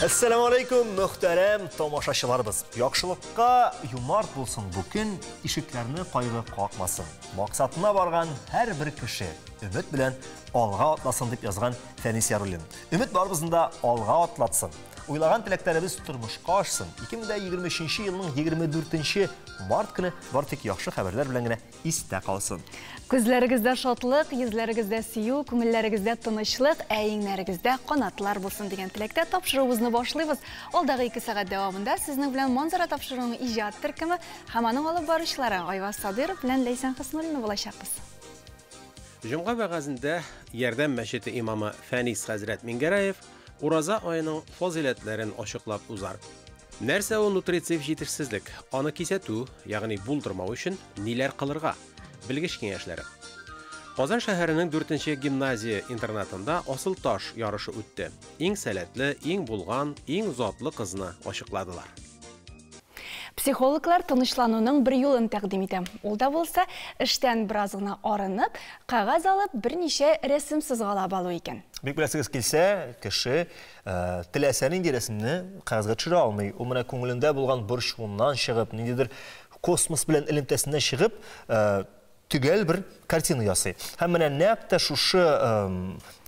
Әссәламу алейкум, мөхтәрәм тамашачыларыбыз. Яхшылыкка юмарт булсын бу көн, ишекләрне кайгы какмасын. Максатына барган һәрбер кеше өмет белән алга атласын дип язган Фәнис Яруллин. Өмет барыбызны да алга атлатсын. Уйлаган теләкләребез тормышка ашсын. 2023 елның 24 март көне бары тик яхшы хәбәрләр белән генә истә калсын. Күзләрегездә шатлык, йөзләрегездә сөю, күңелләрегездә тынычлык, ә иңнәрегездә канатлар булсын дигән теләктә тапшыруыбызны башлыйбыз. Алдагы 2 сәгать дәвамында сезнең белән Манзара тапшыруының иҗат төркеме һәм аның алып баручылары Айваз Садыров белән Ләйсән Хөснуллина булачакбыз. Җомга вәгазендә Ярдәм мәчете имамы Фәнис хәзрәт Мингәрәев ураза аеның фазыйләтләрен ачыклап узар. Нәрсә ул нутрицив җитешсезлек? Аны кисәтү, ягъни булдырмау өчен ниләр кылырга? Белгеч киңәшләре. Казан шәһәренең 4нче гимназия интернатында асыл таш ярышы үтте. Иң сәләтле, иң булган, иң затлы кызны ачыкладылар. Психологлар тынычлануның бер юлын тәкъдим итә. Ул да булса, эштән бераз гына арынып, кәгазь алып, берничә рәсем сызгалап алу икән. Бик беләсегез килсә, кеше теләсә нинди рәсемне кәгазьгә төшерә алмый. Ул менә күңелендә булган борчуыннан чыгып, ниндидер космос белән элемтәсеннән чыгып, төгәл бер картина ясый. Һәм менә нәкъ тә шушы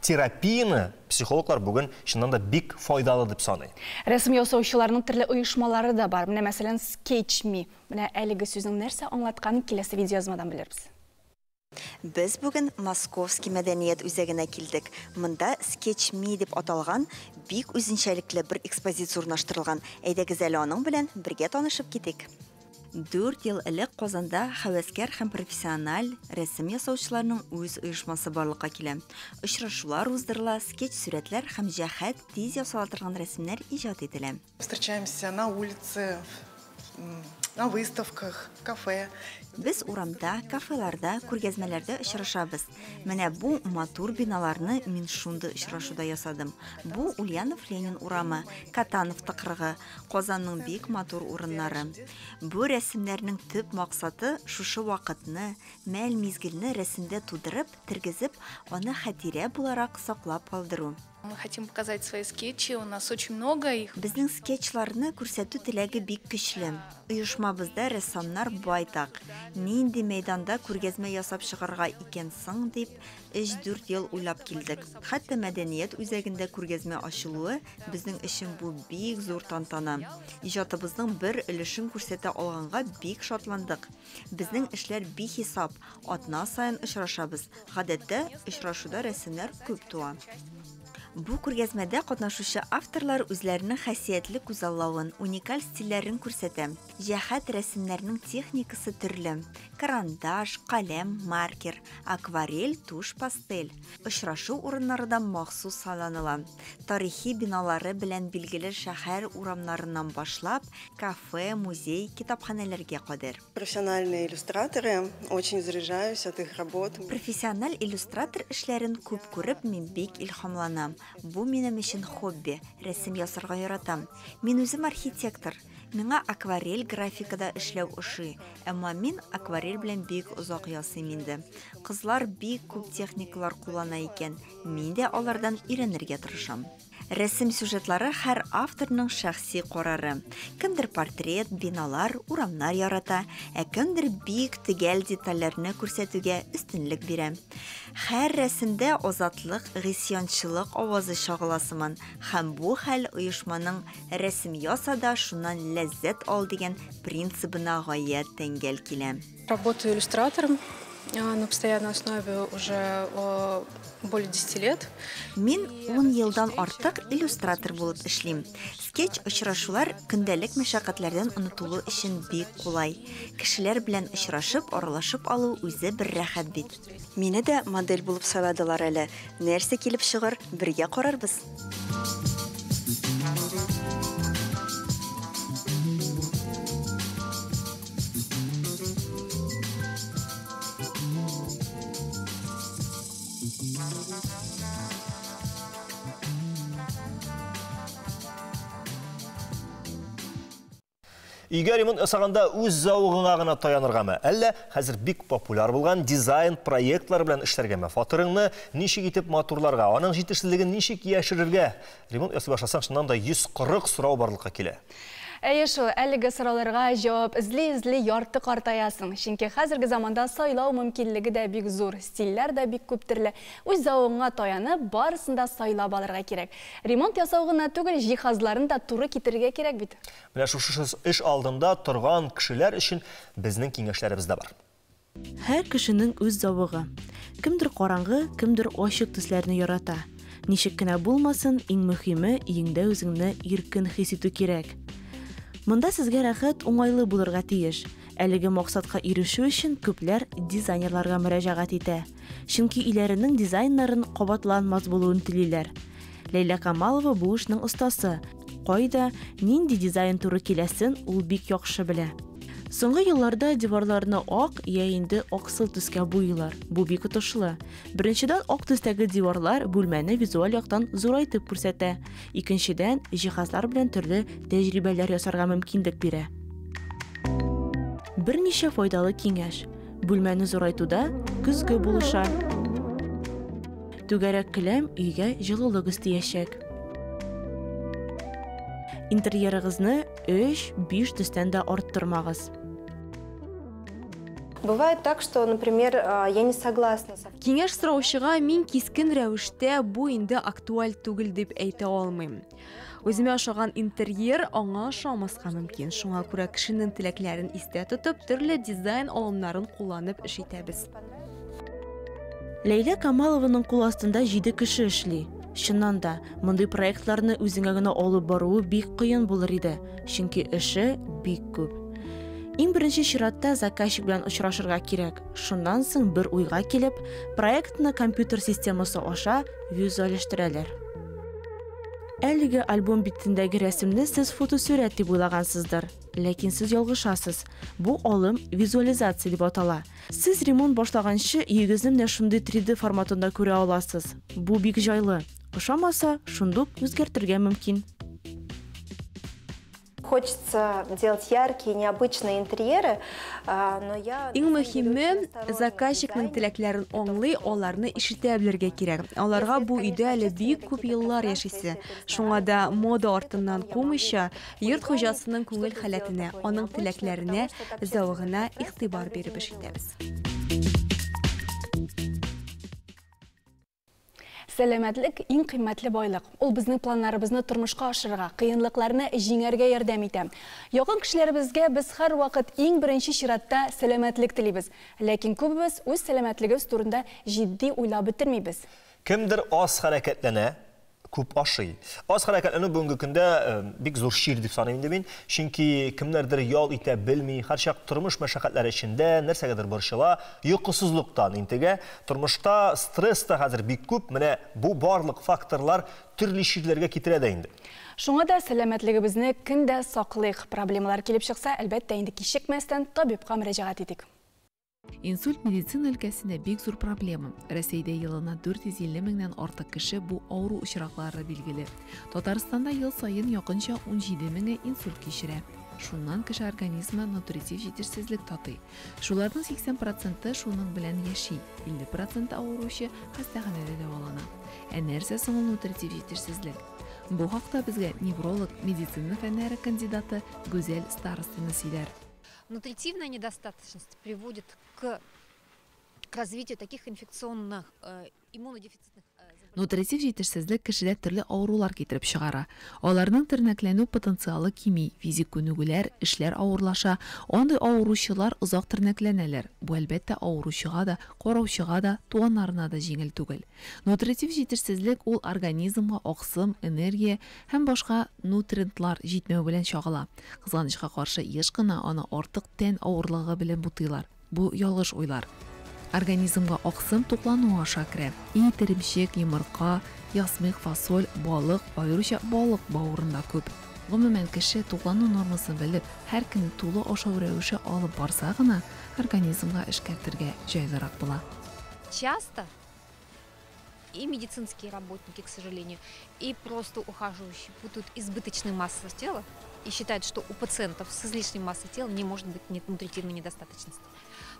терапияне психологлар бүген чыннан да бик файдалы дип саный. Рәсем ясаучыларның төрле оешмалары да бар. Менә мәсәлән, Sketch Me. Менә әлеге сүзнең нәрсә аңлатканын киләсе видеоязмадан белербез. Без бүген Московский мәдәният үзәгенә килдек. Монда Sketch Me дип аталган бик үзенчәлекле бер экспозиция урнаштырылган. Әйдәгез әле аның белән бергә танышып китик. 4 ел элек Казанда һәвәскәр һәм профессиональ рәсем ясаучыларның үз оешмасы барлыкка килә. Очрашулар уздырыла, скетч сурәтләр һәм җәһәт тиз ясала торган рәсемнәр иҗат ителә. Встречаемся на улице, на выставках, в кафе. Без урамда, кафеларда, күргәзмәләрдә очрашабыз. Менә бу матур биналарны мин шундый очрашуда ясадым. Бу Ульянов Ленин урамы, Катанов тыкрыгы, Казанның бик матур урыннары. Бу рәсемнәрнең төп максаты шушы вакытны, мәл мизгелне рәсемдә тудырып, тергезеп, аны хатирә буларак саклап калдыру. Мы хотим показать свои скетчи, у нас очень много их. Безнең скетчларны күрсәтү теләге бик көчле. Оешмабызда рәссамнар байтак. Нинди мәйданда күргәзмә ясап чыгарга икән соң дип, 3-4 ел уйлап килдек. Хәтта мәдәният үзәгендә күргәзмә ачылуы безнең өчен бу бик зур тантана. Иҗатыбызның бер өлешен күрсәтә алганга бик шатландык. Безнең эшләр бихисап, атна саен очрашабыз. Гадәттә, очрашуда рәсемнәр күп туа. Бу күргәзмәдә катнашучы авторлар үзләренең хасиятле күзаллавын, уникаль стильләрен күрсәтә. Җәһәт рәсемнәрнең техникасы төрле. Карандаш, каләм, маркер, акварель, тушь, пастель. Очрашу урыннары да махсус сайланыла. Тарихи биналары белән билгеле шәһәр урамнарыннан башлап, кафе, музей, китапханәләргә кадәр. Профессиональные иллюстраторы, очень заряжаюсь от их работ. Профессиональ иллюстратор эшләрен күп күреп, мин бик илһамланам. Бу минем өчен хобби, рәсем ясарга яратам. Мин үзем архитектор. Миңа акварель графикада эшләү ошый, әмма мин акварель белән бик озак ясыйм инде. Кызлар бик күп техникалар куллана икән, мин дә алардан өйрәнергә тырышам. Рәсем сюжетлары һәр авторның шәхси карары. Кемдер портрет, биналар, урамнар ярата, ә кемдер бик төгәл детальләрне күрсәтүгә өстенлек бирә. Һәр рәсемдә азатлык, гыйсьянчылык авазы чагыла сыман, һәм бу хәл оешманың рәсем яса да шуннан ләззәт ал дигән принцибына гаять тәңгәл килә. Работаю иллюстратором на постоянной основе уже более 10 лет. Мин 10 елдан артык иллюстратор булып эшлим. Скетч очрашулар көндәлек мәшәкатьләрдән онытылу өчен бик кулай. Кешеләр белән очрашып, аралашып алу үзе бер рәхәт бит. Мине дә модель булып сайладылар әле. Нәрсә килеп чыгар, бергә карарбыз. Өйгә ремонт ясаганда үз зәвыгыңа гына таяныргамы? Әллә хәзер бик популяр булган дизайн проектлары белән эшләргәме? Фатирыңны ничек итеп матурларга, аның җитешсезлеген ничек яшерергә? Ремонт ясый башласаң, чыннан да 140 сорау барлыкка килә. Әйе шул, әлеге сорауларга җавап эзли-эзли ярты картаясың. Чөнки хәзерге заманда сайлау мөмкинлеге дә бик зур, стильләр дә бик күп төрле. Үз зәвыгыңа таянып, барысын да сайлап алырга кирәк. Ремонт ясау гына түгел, җиһазларын да туры китерергә кирәк бит. Менә шушы эш алдында торган кешеләр өчен безнең киңәшләребез дә бар. Һәр кешенең үз зәвыгы. Кемдер караңгы, кемдер ачык төсләрне ярата. Ничек кенә булмасын, иң мөһиме өеңдә үзеңне иркен хис итү кирәк. Монда сезгә рәхәт, уңайлы булырга тиеш. Әлеге максатка ирешү өчен күпләр дизайнерларга мөрәҗәгать итә. Чөнки өйләренең дизайннарын кабатланмас булуын телиләр. Ләйлә Камалова бу эшнең остасы. Кайда, нинди дизайн туры киләсен ул бик яхшы белә. Соңгы елларда диварларны ак я инде аксыл төскә буйыйлар. Бу бик отышлы. Беренчедән, ак төстәге диварлар бүлмәне визуаль яктан зурайтып күрсәтә. Икенчедән, җиһазлар белән төрле тәҗрибәләр ясарга мөмкинлек бирә. Берничә файдалы киңәш. Бүлмәне зурайтуда көзге булыша. Түгәрәк келәм өйгә җылылык өстәячәк. Интерьерыгызны 3-5 төстән дә арттырмагыз. Бывает так, что, например, я не согласна со Киңәш сораучыга мин кискен рәвештә бу инде актуаль түгел дип әйтә алмыйм. Үземә ошаган интерьер аңа ошамаска мөмкин. Шуңа күрә кешенең теләкләрен истә тотып, төрле дизайн алымнарын кулланып эш итәбез. Ләйлә Камалованың кул астында 7 кеше эшли. Чыннан да, мондый проектларны үзеңә генә алып баруы бик кыен булыр иде, чөнки эше бик күп. Иң беренче чиратта заказчик белән очрашырга кирәк. Шуннан соң бер уйга килеп, проектны компьютер системасы аша визуальләштерәләр. Әлеге альбом битендәге рәсемне сез фотосурәт дип уйлагансыздыр. Ләкин сез ялгышасыз. Бу алым визуализация дип атала. Сез ремонт башлаганчы өегезне менә шундый 3D форматында күрә аласыз. Бу бик җайлы. Ошамаса, шундук үзгәртергә мөмкин. Хочется делать яркие, необычные интерьеры, но я... Иң мөһиме, заказчикның теләкләрен аңлый, аларны ишетә белергә кирәк. Аларга бу өйдә әле бик күп еллар яшисе. Шуңа да мода артыннан кумыйча, йорт хуҗасының күңел халәтенә, аның теләкләренә, зәвыгына игътибар биреп эш итәбез. Сәламәтлек иң кыйммәтле байлык. Ул безнең планнарыбызны тормышка ашырырга, кыенлыкларны җиңәргә ярдәм итә. Якын кешеләребезгә без һәрвакыт иң беренче чиратта сәламәтлек телибез. Ләкин күбебез үз сәламәтлегебез турында җитди уйлап бетермибез. Кемдер аз хәрәкәтләнә, күп ашый. Аз хәрәкәтләнү бүгенге көндә бик зур чир дип саныйм инде мин. Чөнки кемнәрдер ял итә белми, һәрчак тормыш мәшәкатьләре эчендә нәрсәгәдер борчыла, йокысызлыктан интегә. Тормышта стресс та хәзер бик күп. Менә бу барлык факторлар төрле чирләргә китерә дә инде. Шуңа да сәламәтлегебезне көн дә саклыйк. Проблемалар килеп чыкса, әлбәттә инде кичекмәстән табибка мөрәҗәгать итик. Инсульт медицина өлкәсендә бик зур проблема. Рәсәйдә елына 450 меңнән артык кеше бу авыру очраклары билгеле. Татарстанда ел саен якынча 17 меңе инсульт кичерә. Шуннан кеше организмы нутритив җитешсезлек татый. Шуларның 80% шуның белән яши, 50% авыручы хастаханәдә дәвалана. Ә нәрсә соң ул нутритив җитешсезлек? Бу хакта безгә невролог, медицина фәннәре кандидаты Гүзәл Старостина сөйләр. Нутритивная недостаточность приводит к развитию таких инфекционных, иммунодефицитных заболеваний. Нутритив җитешсезлек кешедә төрле авырулар китереп чыгара. Аларның тернәкләнү потенциалы кими, физик күнегүләр, эшләр авырлаша. Андый авыручылар озак тернәкләнәләр. Бу әлбәттә авыручыга да, караучыга да, туганнарына да җиңел түгел. Нутритив җитешсезлек ул организмга аксым, энергия һәм башка нутриентлар җитмәү белән чагыла. Кызганычка каршы, еш кына аны артык тән авырлыгы белән бутыйлар. Бу ялгыш уйлар. Организмга аксым туклану аша керә. Ит, эремчек, йомырка, ясмык, фасоль, балык, аеруча балык бавырында күп. Гомумән, кеше туклану нормасын белеп, һәр көн тулы ашау рәвеше алып барса гына, организмга эшкәртергә җайлырак була. Часто и медицинские работники, к сожалению, и просто ухаживающие путают избыточную массу тела И считают, что у пациентов с излишней массой тела не может быть нутритивной недостаточности.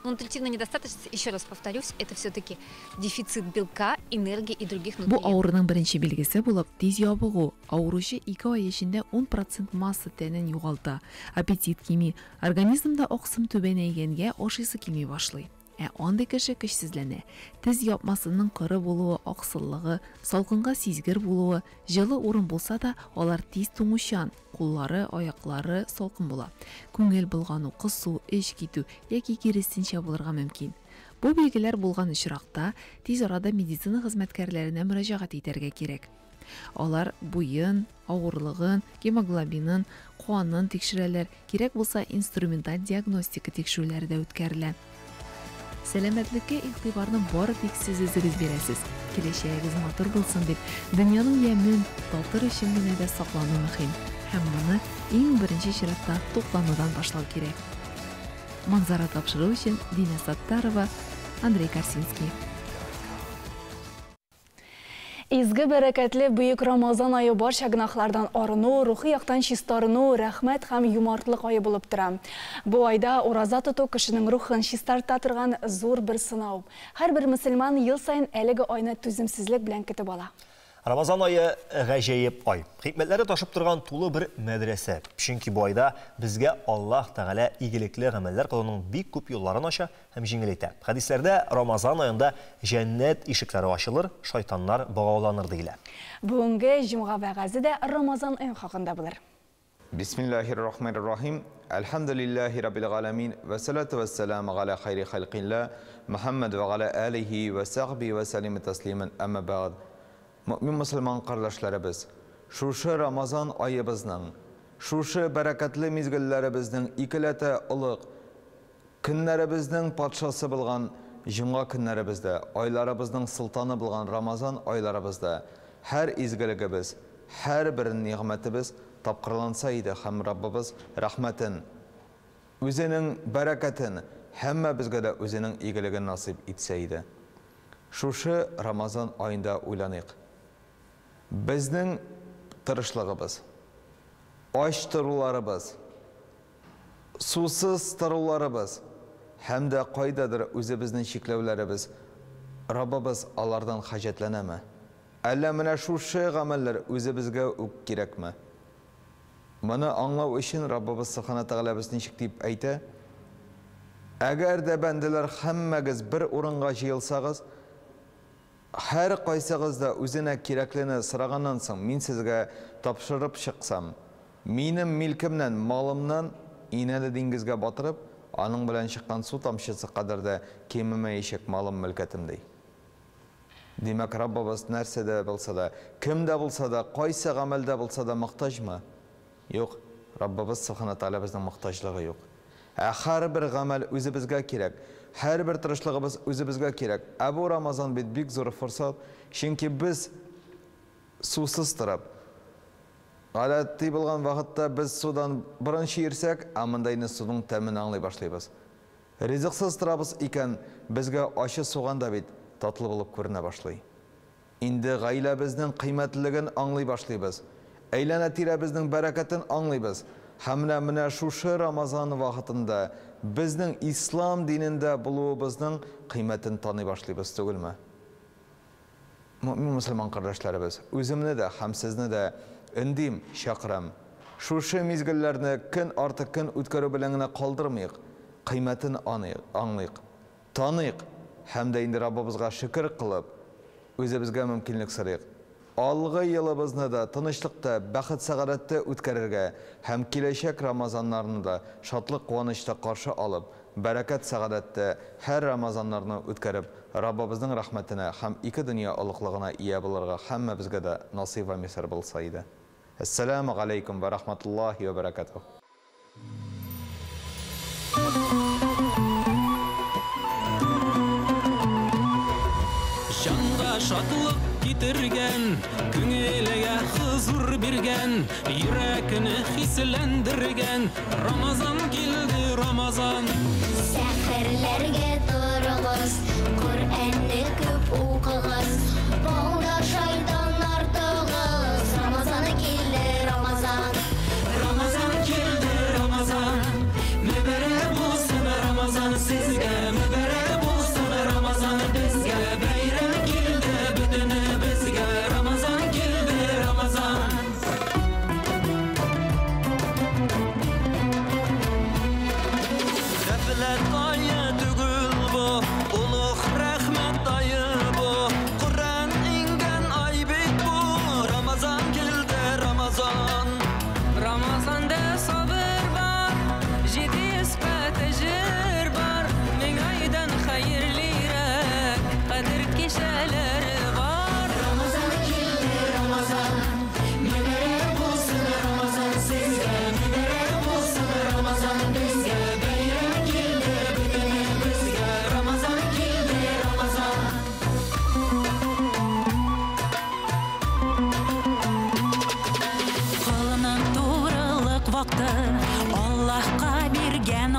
Но нутритивная недостаточность, еще раз повторюсь, это все-таки дефицит белка, энергии и других Бу нутриентов. Авыруның беренче билгесе булып тиз ябыгу, авыручы 2 ай эчендә 10% масса тәнен югалта, аппетит кими, организмда аксым түбәнәйгәнгә ашыйсы килми башлый. Ә андый кеше көчсезләнә. Тез япмасының коры булуы, аксыллыгы, салкынга сизгер булуы, җылы урын булса да, алар тиз туңучан, куллары, аяклары салкын була. Күңел болгану, косу, эч китү яки киресенчә булырга мөмкин. Бу билгеләр булган очракта тиз арада медицина хезмәткәрләренә мөрәҗәгать итәргә кирәк. Алар буен, авырлыгын, гемоглобинын, канын тикшерәләр, кирәк булса инструменталь диагностика тикшерүләре дә үткәрелә. Сәламәтлеккә игътибарны бары тик сез үзегез бирәсез. Киләчәгегез матур булсын дип, дөньяның ямен татыр өчен генә дә саклану мөһим. Һәм моны иң беренче чиратта тукланудан башлау кирәк. Манзара тапшыру өчен Динә Саттарова, Андрей Корсинский. Изге, бәрәкәтле бөек Рамазан ае барча гөнаһлардан арыну, рухи яктан чистарыну, рәхмәт һәм юмартлык ае булып тора. Бу айда ураза тоту кешенең рухын чистарта торган зур бер сынау. Һәрбер мөселман ел саен әлеге айны түземсезлек белән көтеп ала. Рамазан ае гаҗәеп ай. Хикмәтләре ташып торган тулы бер мәдрәсә. Чөнки бу айда безгә Аллаһ Тәгалә игелекле гамәлләр кылуның бик күп юлларын ача һәм җиңеләйтә. Хәдисләрдә Рамазан аенда җәннәт ишекләре ачылыр, шайтаннар богауланыр диелә. Бүгенге җомга вәгазе дә Рамазан ае хакында булыр. Бисмиллахир рахманир рахим. Әлхәмдүлилләһи раббил галәмин. Вә салату вә сәламу галә хайри халкилла Мөхәммәд вә галә алихи вә сахби вә сәлиме тәслимән әмма бәгъд. Мөэмин мөселман кардәшләребез, шушы Рамазан аебызның, шушы бәрәкәтле мизгелләребезнең икеләтә олуг көннәребезнең патшасы булган җомга көннәребездә, айларыбызның солтаны булган Рамазан айларыбызда һәр изгелегебез, һәрбер нигъмәтебез тапкырланса иде һәм Раббыбыз рәхмәтен, үзенең бәрәкәтен һәммәбезгә дә үзенең игелеген насыйп итсә иде. Шушы Рамазан аенда уйланыйк. Безнең тырышлыгыбыз, ач торуларыбыз, сусыз торуларыбыз һәм дә кайдадыр үзебезнең чикләүләребез, Раббыбыз алардан хаҗәтләнәме? Әллә менә шушы гамәлләр үзебезгә үк кирәкме? Моны аңлау өчен Раббыбыз Субхана Тәгаләбез ничек дип әйтә? Әгәр дә бәндәләр һәммәгез бер урынга җыелсагыз, һәр кайсыгыз да үзенә кирәклене сораганнан соң, мин сезгә тапшырып чыксам, минем милкемнән, малымнан инәне диңгезгә батырып, аның белән чыккан су тамчысы кадәр дә кимемәячәк малым, мөлкәтем, ди. Димәк, Раббыбыз нәрсәдә булса да, кемдә булса да, кайсы гамәлдә булса да мохтаҗмы? Юк, Раббыбыз Субхана Тәгаләбезнең мохтаҗлыгы юк. Ә һәрбер гамәл үзебезгә кирәк, һәрбер тырышлыгыбыз үзебезгә кирәк. Ә бу Рамазан бит бик зур форсат, чөнки без сусыз торып, гадәти булган вакытта без судан борын чиерсәк, ә монда инде суның тәмен аңлый башлыйбыз. Ризыксыз торабыз икән, безгә ачы суган да бит татлы булып күренә башлый. Инде гаиләбезнең кыйммәтлелеген аңлый башлыйбыз. Әйләнә-тирәбезнең бәрәкәтен аңлыйбыз. Һәм менә менә шушы Рамазан вакытында безнең ислам динендә булуыбызның кыйммәтен таный башлыйбыз түгелме? Мөэмин мөселман кардәшләребез, үземне дә һәм сезне дә өндим, чакырам. Шушы мизгелләрне көн арты көн үткәрү белән генә калдырмыйк, кыйммәтен аңлыйк, таныйк һәм дә инде Раббыбызга шөкер кылып, үзебезгә мөмкинлек сорыйк. Алгы елыбызны да тынычлыкта, бәхет-сәгадәттә үткәрергә һәм киләчәк Рамазаннарны да шатлык-куанычта каршы алып, бәрәкәт-сәгадәттә һәр Рамазаннарны үткәреп, Раббыбызның рәхмәтенә һәм ике дөнья олуглыгына ия булырга һәммәбезгә дә насыйп вә мияссәр булса иде. Әссәләмү галәйкүм вә рахматуллаһи вә бәрәкәтүһ. Җанга шатлык китергән, күңелгә хозур биргән, йөрәкне хисләндергән Рамазан килде, Рамазан. Сәхәрләргә торыгыз, Коръәнне күп укыгыз, бауда шайтаннар тыгыз, Рамазан килде, Рамазан. Рамазан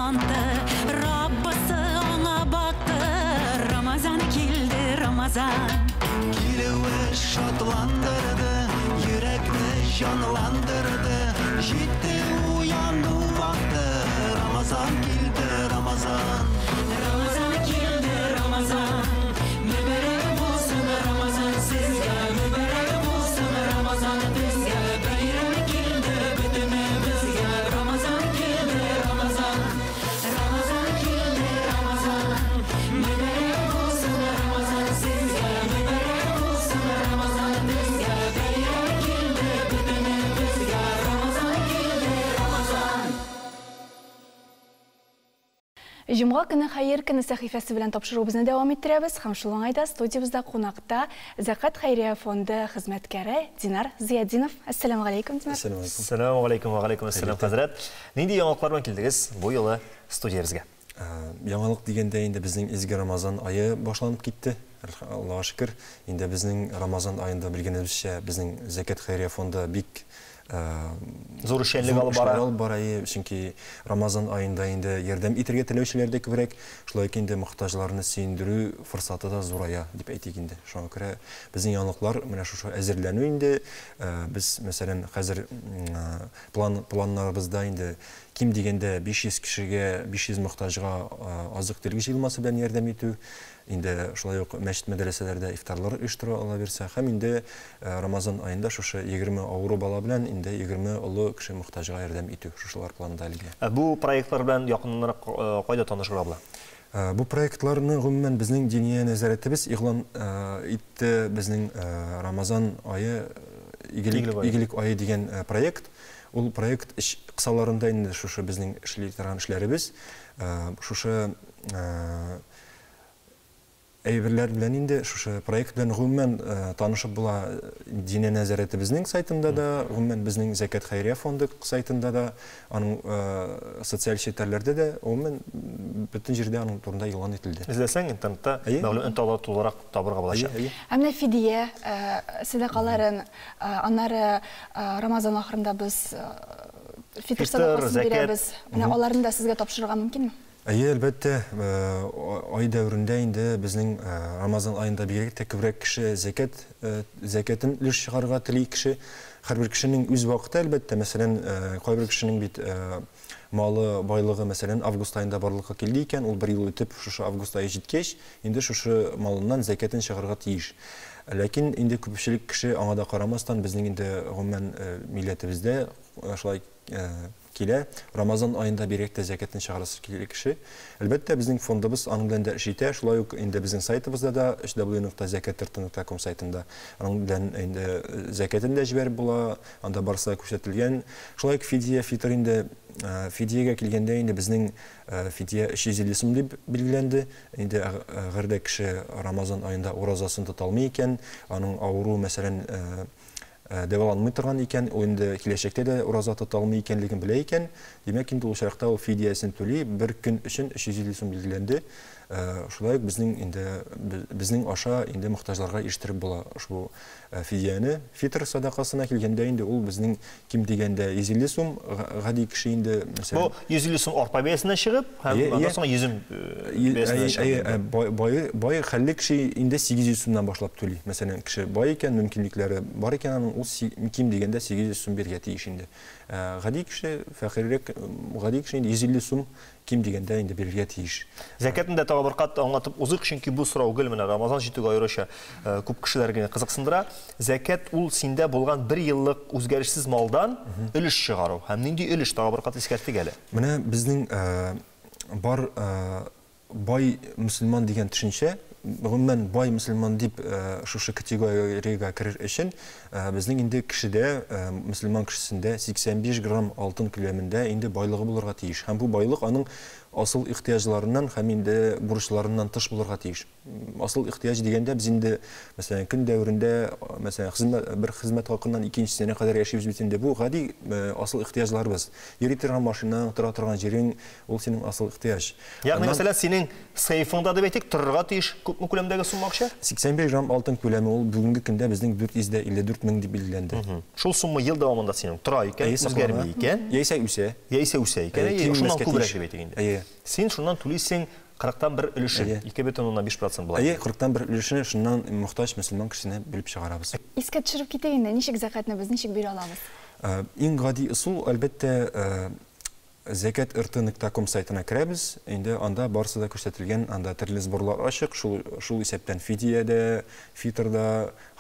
анты, Раббысы аңа бакты. Рамазан килде, Рамазан. Килүе шатландырды, йөрәкне җанландырды. Җитте уяну вакыты, Рамазан килде, Рамазан. Рамазан килде, Рамазан. Мөбарәк булсын Рамазан сезгә, мөбарәк булсын Рамазан безгә. Бәйрәм килде бөтенебезгә. Рамазан килде, Рамазан. Рамазан килде, Рамазан. Мөбарәк булсын Рамазан сезгә, мөбарәк булсын Рамазан безгә. Бәйрәм килде бөтенебезгә. Рамазан килде, Рамазан. Җомга көне хәер көне сәхифәсе белән тапшыруыбызны дәвам иттерәбез һәм шул уңайда студиябездә кунакта Зәкат хәйрия фонды хезмәткәре Динар Зыятдинов. Әссәламү галәйкүм, Динар. Ассаламу алейкум ва алейкум ассалам, хәзрәт. Нинди яңалыклар белән килдегез бу юлы студиябезгә? Яңалык дигәндә инде безнең изге Рамазан ае башланып китте. Аллаһка шөкер. Инде безнең Рамазан аенда белгәнебезчә, безнең Зәкят хәйрия фонды бик зур эшчәнлек алып бара. Алып бара, чөнки Рамазан аенда инде ярдәм итәргә теләүчеләр дә күбрәк, шулай ук инде мохтаҗларны сөендерү форсаты да зурая дип әйтик инде. Шуңа күрә безнең яңалыклар менә шушы әзерләнү инде. Без, мәсәлән, хәзер планнарыбызда инде ким дигәндә 500 кешегә, 500 мохтаҗга азык-төлек җыелмасы белән ярдәм итү, инде шулай ук мәчет мәдрәсәләрдә ифтарлар оештыру ала бирсә, һәм инде Рамазан аенда шушы 20 авыру бала белән инде 20 олы кеше мохтаҗга ярдәм итү, шушылар планда әлегә. Бу проектлар белән якыннанрак кайда танышырга була? Бу проектларны гомумән безнең Диния нәзарәтебез игълан итте, безнең Рамазан ае игелек ае дигән проект. Ул проект кысаларында инде шушы безнең эшли торган эшләребез, шушы әйберләр белән инде шушы проект белән гомумән танышып була Диния нәзарәтебезнең сайтында да, гомумән безнең Зәкят хәйрия фонды сайтында да, аның социаль челтәрләрдә дә, гомумән бөтен җирдә аның турында игълан ителде. Эзләсәң интернетта мәгълүмат ала тулырак табырга булачак. Ә менә фидия сәдакаларын, аннары Рамазан ахырында без фитр сәдакасын бирәбез. Менә аларны да сезгә тапшырырга мөмкинме? Әйе, әлбәттә, ай дәверендә инде безнең Рамазан аенда бигрәк тә күбрәк кеше зәкят, зәкятен өлеш чыгарырга тели кеше. Һәрбер кешенең үз вакыты, әлбәттә, мәсәлән, кайбер кешенең бит малы, байлыгы, мәсәлән, август аенда барлыкка килде икән, ул бер ел үтеп, шушы август ае җиткәч, инде шушы малыннан зәкятен чыгарырга тиеш. Ләкин инде күпчелек кеше аңа да карамастан, безнең инде гомумән милләтебездә шулай килә. Рамазан аенда бигрәк тә зәкятен чыгарасы килә кеше. Әлбәттә, безнең фондыбыз аның белән дә эш итә. Шулай ук инде безнең сайтыбызда да www.zakat.com сайтында аның белән инде зәкятен дә җибәреп була, анда барысы да күрсәтелгән. Шулай ук фидия, фитр инде фидиягә килгәндә инде безнең фидия 350 сум дип билгеләнде. Инде әгәр дә кеше Рамазан аенда уразасын тота алмый икән, аның авыру, мәсәлән, дәваланмый торган икән, ул инде киләчәктә дә ураза тота алмый икәнлеген белә икән, димәк инде ул чакта ул фидиясен түли, бер көн өчен 350 сум билгеләнде. Шулай ук безнең инде безнең аша инде мохтаҗларга ирештереп була ошбу фидияне. Фитр садакасына килгәндә инде ул безнең ким дигәндә 150 сум, гади кеше инде, мәсәлән, бу 150 сум арпа бәясенә чыгып, һәм аннан соң йөзем бәясенә чыгып. Бай хәлле кеше инде 800 сумнан башлап түли. Мәсәлән, кеше бай икән, мөмкинлекләре бар икән, аның ул ким дигәндә 800 сум бирергә тиеш инде. Гади кеше, фәкыйрьрәк, гади кеше инде 150 сум ким дигәндә инде бирергә тиеш. Зәкятны да тагы бер кат аңлатып узыйк, чөнки бу сорау гел менә Рамазан җитүгә аеруча күп кешеләр генә кызыксындыра. Зәкят ул синдә булган бер еллык үзгәрешсез малдан өлеш чыгару. Һәм нинди өлеш, тагы бер кат искәртик әле. Менә безнең бар бай мөселман дигән төшенчә, гомумән бай мөселман дип шушы категориягә керер өчен безнең инде кешедә, мөселман кешесендә 85 грамм алтын күләмендә инде байлыгы булырга тиеш. Һәм бу байлык аның асыл ихтыяҗларыннан һәм инде бурычларыннан тыш булырга тиеш. Асыл ихтыяҗ дигәндә без инде, мәсәлән, көн дәверендә, мәсәлән, бер хезмәт хакыннан икенчесенә кадәр яшибез бит инде. Бу гади асыл ихтыяҗларыбыз. Йөри торган машинаң, тора торган җирең, ул синең асыл ихтыяҗ. Ягъни, мәсәлән, синең сейфыңда дип әйтик, торырга тиеш күпме күләмдәге сумма акча? 85 грамм алтын күләме ул бүгенге көндә безнең 454 мең дип билгеләнде. Шул сумма ел дәвамында синең тора икән, үзгәрми икән, яисә үсә. Яисә үсә икән, шуннан күбрәк дип әйтик инде. Әйе. Син шуннан түлисең кырыктан бер өлешен, 2,5 процент була. Әйе, кырыктан бер өлешен шуннан мохтаҗ мөселман кешесенә бүлеп чыгарабыз. Искә төшереп китик инде, ничек зәкятне без ничек бирә алабыз? Иң гади ысул, әлбәттә, Зәкят рт нокта ком сайтына керәбез, инде анда барысы да күрсәтелгән, анда төрле сборлар ачык, шул, шул исәптән фидия дә, фитр да,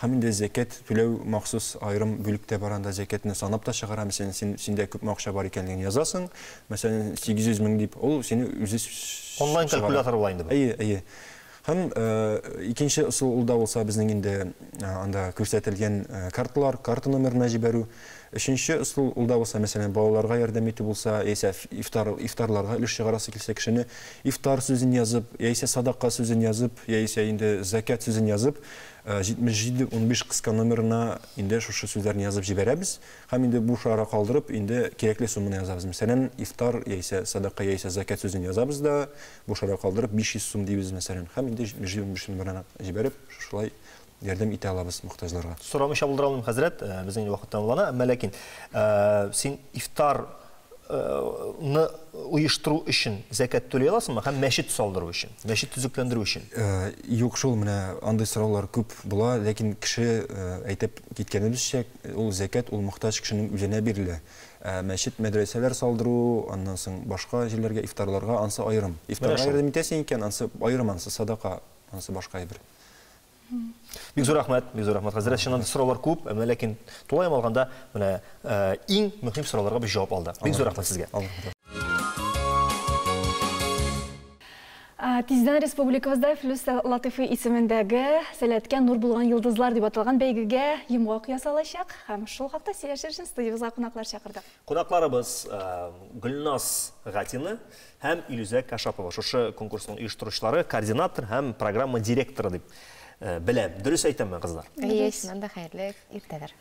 һәм инде зәкят түләү махсус аерым бүлек тә бар анда, зәкятне санап та чыгара, мәсәлән, син, синдә күпме акча бар икәнлеген язасың, мәсәлән, 800 мең дип, ул сине үзе Онлайн чыгара. калькулятор була инде бу. Әйе, әйе. Һәм икенче ысул ул да булса безнең инде анда күрсәтелгән карталар, карта номерына җибәрү. Өченче ысул ул да булса, мәсәлән, балаларга ярдәм итү булса, яисә ифтар, ифтарларга өлеш чыгарасы килсә, кешене ифтар сүзен язып, яисә садака сүзен язып, яисә инде закят сүзен язып, 77 15 кыска номерына инде шушы сүзләрне язып җибәрәбез. Һәм инде буш ара калдырып, инде кирәкле сумманы язабыз. Мәсәлән, ифтар яисә садака яисә закят сүзен язабыз да, буш ара калдырып 500 сум дибез, мәсәлән. Һәм инде 77 15 номерына җибәреп, шушылай ярдәм итә алабыз мохтаҗларга. Сорамыйча булдыра алмыйм, хәзрәт, безнең инде вакыт тәмамлана, әмма ләкин син ифтар ны оештыру өчен зәкят түли аласыңмы һәм мәчет салдыру өчен, мәчет төзекләндерү өчен? Юк шул, менә андый сораулар күп була, ләкин кеше әйтеп киткәнебезчә, ул зәкят ул мохтаҗ кешенең үзенә бирелә. Ә мәчет, мәдрәсәләр салдыру, аннан соң башка җирләргә, ифтарларга, ансы аерым. Ифтарга ярдәм итәсең икән, ансы аерым, ансы садака, ансы башка әйбер. Бик зур рәхмәт, бик зур рәхмәт, хәзрәт. Чыннан да сораулар күп, әмма ләкин тулаем алганда, менә иң мөһим сорауларга без җавап алдык. Бик зур рәхмәт сезгә. Тиздән республикабызда Флүс Латыйфи исемендәге Сәләткә нур булган йолдызлар дип аталган бәйгегә йомгак ясалачак һәм шул хакта сөйләшер өчен студиябезгә кунаклар чакырдык. Кунакларыбыз Гөлназ Гатина һәм Илүзә Кашапова, шушы конкурсның оештыручылары, координатор һәм программа директоры дип беләм. Дөрес әйтәмме, кызлар? Әйе, чыннан да хәерле иртәләр.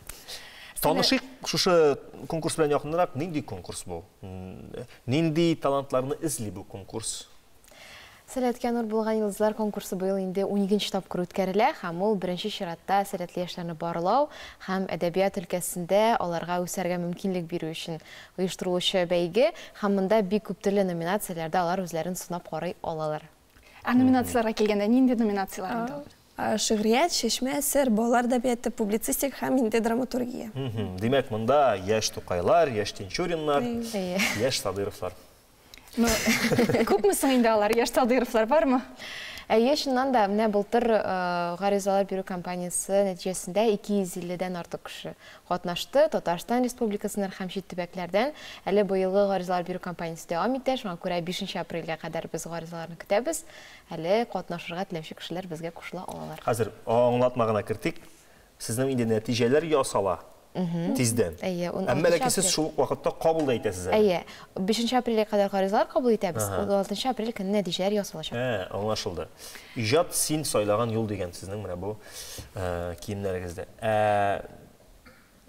Танышыйк шушы конкурс белән якынрак. Нинди конкурс бу? Нинди талантларны эзли бу конкурс? Сәләткә нур булган йолдызлар конкурсы быел инде уникенче тапкыр үткәрелә һәм ул беренче чиратта сәләтле яшьләрне барлау һәм әдәбият өлкәсендә аларга үсәргә мөмкинлек бирү өчен оештырылучы бәйге һәм монда бик күп төрле номинацияләрдә алар үзләрен сынап карый алалар. Ә номинацияләргә килгәндә, нинди номинацияләр инде ул? Шигърият, чәчмә әсәр, балалар әдәбияты, публицистика һәм инде драматургия. Димәк, монда яшь Тукайлар, яшь Тинчуриннар, яшь Садыровлар. Ну, күпме соң инде алар, яшь Садыровлар бармы? Әйе, чыннан да, менә былтыр гаризалар бирү кампаниясе нәтиҗәсендә 250 дән артык кеше катнашты. Татарстан Республикасыннан һәм чит төбәкләрдән. Әле быелгы гаризалар бирү кампаниясе дәвам итә, шуңа күрә 5 апрельгә кадәр без гаризаларны көтәбез. Әле катнашырга теләүче кешеләр безгә кушыла алалар. Хәзер аңлатма гына кертик. Сезнең инде нәтиҗәләр ясала тиздән. Әйе, ун Әмма алтынчы ләкин сез апрель. шул ук вакытта кабул да итәсез әле. Әйе, 5 апрельгә кадәр гаризалар кабул итәбез, 16 апрель көнне нәтиҗәләр ясалачак. Ә, аңлашылды. Иҗат син сайлаган юл дигән сезнең менә бу киемнәрегездә. Ә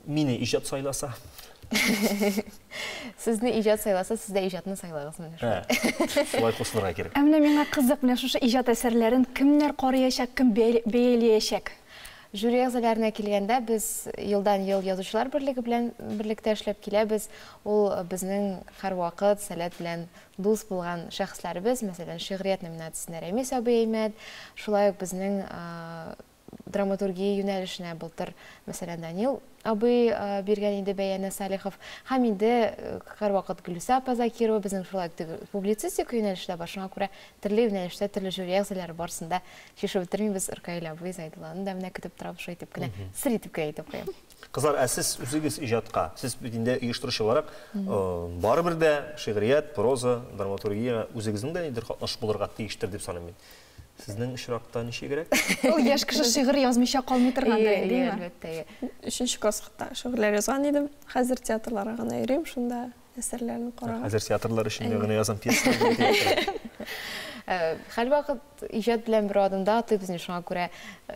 мине иҗат сайласа? Сезне иҗат сайласа, сез дә иҗатны сайлагыз менә шулай. Ә, шулай кушылырга кирәк. Ә менә миңа кызык, менә шушы иҗат әсәрләрен кемнәр карыячак, кем бәялиячәк? Жюри әгъзаларына килгәндә, без елдан-ел Язучылар берлеге белән берлектә эшләп киләбез. Ул безнең һәрвакыт сәләт белән дус булган шәхесләребез, мәсәлән, шигърият номинациясендә Рәмис абый Әймәт, шулай ук безнең драматургия юнәлешенә былтыр, мәсәлән, Данил абый биргән инде бәяне Салихов, һәм инде һәрвакыт Гөлүсә апа Закирова, безнең шулай ук публицистика юнәлеше дә бар, шуңа күрә төрле юнәлештә төрле жюри әгъзалары барысын да чишеп бетермибез. Ркаил абый Зайдулланы да менә көтеп торабыз, шулай итеп кенә, сер итеп кенә әйтеп куям. Кызлар, ә сез үзегез иҗатка, сез бит инде оештыручы буларак, барыбер дә шигърият, проза, драматургия үзегезнең дә нидер катнаш булырга тиештер дип саныйм мин. Сезнең очракта ничегрәк? Ул яшь кеше шигырь язмыйча калмый торгандыр инде, димме? Әлбәттә, әйе. Өченче класста шигырьләр язган идем. Хәзер театрларга гына йөрим, шунда әсәрләрне карарга. Хәзер театрлар өчен генә язам пьесалар. Һәрвакыт иҗат белән бер адымда атлыйбыз инде, шуңа күрә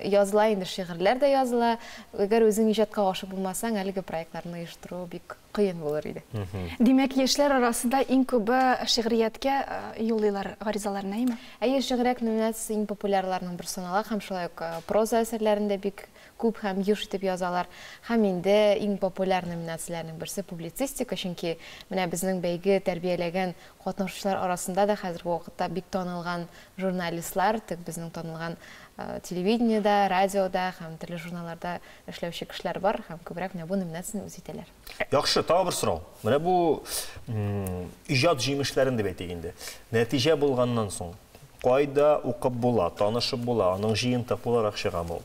языла инде, шигырьләр дә языла. Әгәр үзең иҗатка гашык булмасаң, әлеге проектларны оештыру бик кыен булыр иде. Димәк, яшьләр арасында иң күбе шигърияткә юллыйлар гаризаларны, әйеме? Әйе, шигърият номинациясе иң популярларның берсе санала һәм шулай ук проза әсәрләрен дә бик күп һәм еш итеп язалар. Һәм инде иң популяр номинацияләрнең берсе публицистика, чөнки менә безнең бәйге тәрбияләгән катнашучылар арасында да хәзерге вакытта бик танылган журналистлар, тик безнең танылган телевидениедә, радиода һәм төрле журналларда эшләүче кешеләр бар һәм күбрәк менә бу номинацияне үз итәләр. Яхшы, тагы бер сорау. Менә бу иҗат җимешләрен дип әйтик инде. Нәтиҗә булганнан соң кайда укып була, танышып була, аның җыентык буларак чыгамы ул?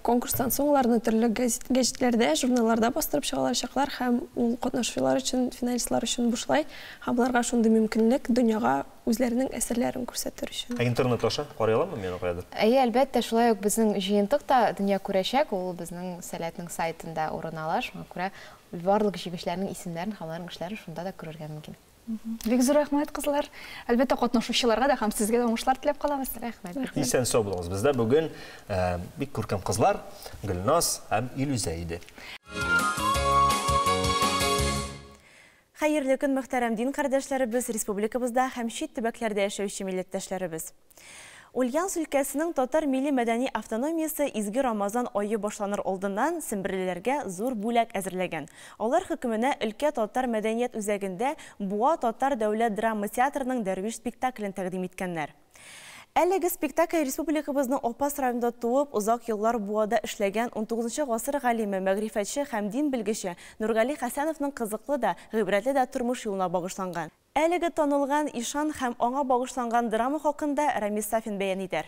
Конкурстан соң аларны төрле гәҗитләрдә, журналларда бастырып чыгалачаклар һәм ул катнашучылар өчен, финалистлар өчен бушлай һәм аларга шундый мөмкинлек дөньяга үзләренең әсәрләрен күрсәтер өчен. Ә интернет аша карый аламмы мин каядыр? Әйе, әлбәттә, шулай ук безнең җыентык та дөнья күрәчәк, ул безнең Сәләтнең сайтында урын ала, шуңа күрә барлык җиңүчеләрнең исемнәрен һәм аларның эшләрен шунда да күрергә мөмкин. Бик зур рәхмәт, кызлар. Әлбәттә, катнашучыларга да һәм сезгә дә уңышлар теләп калабыз. Рәхмәт. Исән сау булыгыз. Бездә бүген бик күркәм кызлар Гөлназ һәм Илүзә иде. Хәерле көн, мөхтәрәм дин кардәшләребез, республикабызда һәм чит төбәкләрдә яшәүче милләттәшләребез. Ульяновск өлкәсенең татар милли мәдәни автономиясе изге Рамазан айы башланыр алдыннан семберлеләргә зур бүләк әзерләгән. Алар хөкеменә өлкә татар мәдәният үзәгендә Буа татар дәүләт драма театрының Дәрвиш спектаклен тәкъдим иткәннәр. Әлеге спектакль республикабызның Апас районында туып, озак еллар Буада эшләгән 19 гасыр галиме, мәгърифәтче һәм дин белгече Нургали Хәсәновның кызыклы да, гыйбрәтле дә тормыш юлына багышланган. Әлеге танылган ишан һәм аңа багышланган драма хакында Рамис Сафин бәян итәр.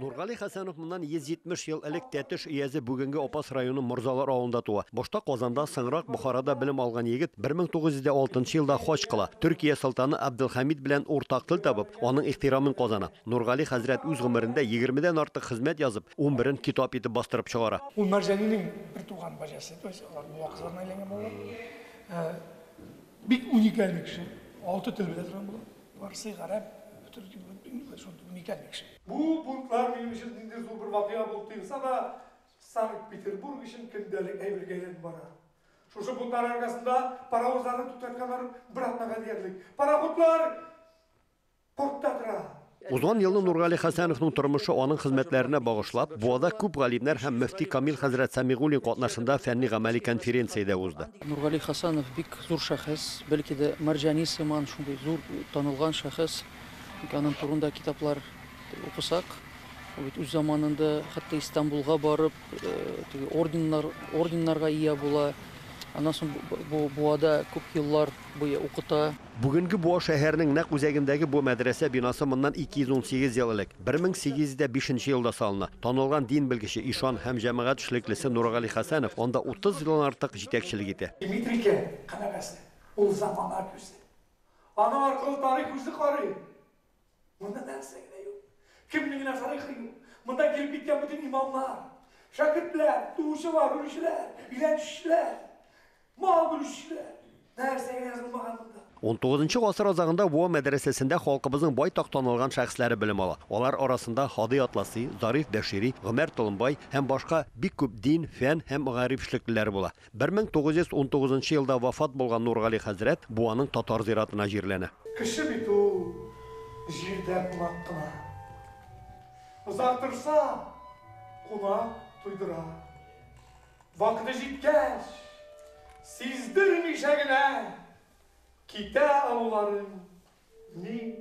Нургали Хәсәнов моннан 170 ел элек Тәтеш өязе бүгенге Апас районы Морзалар авылында туа. Башта Казанда, соңрак Бухарада белем алган егет 1906 елда хаҗ кыла. Төркия солтаны Абделхамид белән уртак тел табып, аның ихтирамын казана. Нургали хәзрәт үз гомерендә 20дән артык хезмәт язып, 11-ен китап итеп бастырып чыгара. Ул Мәрҗанинең бер туган баҗасы, то есть алар буа кызларына әйләнгән балалар. Бик уникаль кеше. 6 тел белә торган була. Фарсы, гарәп, шундый уникаль кеше. Бу бунтлар минем өчен нинди зур бер вакыйга булып тоелса да, Санкт-Петербург өчен көндәлек әйбергә әйләнеп бара. Шушы бунтлар аркасында паровозларны туктатканнар бер атнага диярлек. Пароходлар портта тора. Узган елны Нургали Хәсәновның тормышы аның хезмәтләренә багышлап, Буада күп галимнәр һәм мөфти Камил хәзрәт Сәмигуллин катнашында фәнни гамәли конференциядә узды. Нургали Хәсәнов бик зур шәхес, бәлки дә Мәрҗани сыман шундый зур танылган шәхес. Аның турында китаплар укысак, ул бит үз заманында хәтта Истанбулга барып, теге орденнарга ия була. Аннан соң Буада күп еллар буе укыта. Бүгенге Буа шәһәренең нәкъ үзәгендәге бу мәдрәсә бинасы моннан 218 ел элек, 1805 елда салына. Танылган дин белгече, ишан һәм җәмәгать эшлеклесе Нургали Хәсәнов анда 30 елдан артык җитәкчелек итә. Дмитрийгә канәгатьсе, ул замана күзе. Аның аркылы тарих үзе карый. Монда нәрсә генә юк. Кемнең генә тарихы юк. Монда килеп киткән бөтен имамнар, шәкертләр, туучылар, үлүчеләр, өйләнүчеләр, мал бүлүчеләр. Нәрсә генә язылмаган монда. 19 гасыр азагында Буа мәдрәсәсендә халкыбызның байтак танылган шәхесләре белем ала. Алар арасында Һади Атласи, Зариф Бәшири, Гомәр Толымбай һәм башка бик күп дин, фән һәм мәгариф эшлеклеләре була. 1919 елда вафат булган Нургали хәзрәт Буаның татар зиратына җирләнә. Кеше бит ул җирдә кунак кына. Озак торса, кунак туйдыра. Вакыты җиткәч, сиздермичә генә китә алуларын ни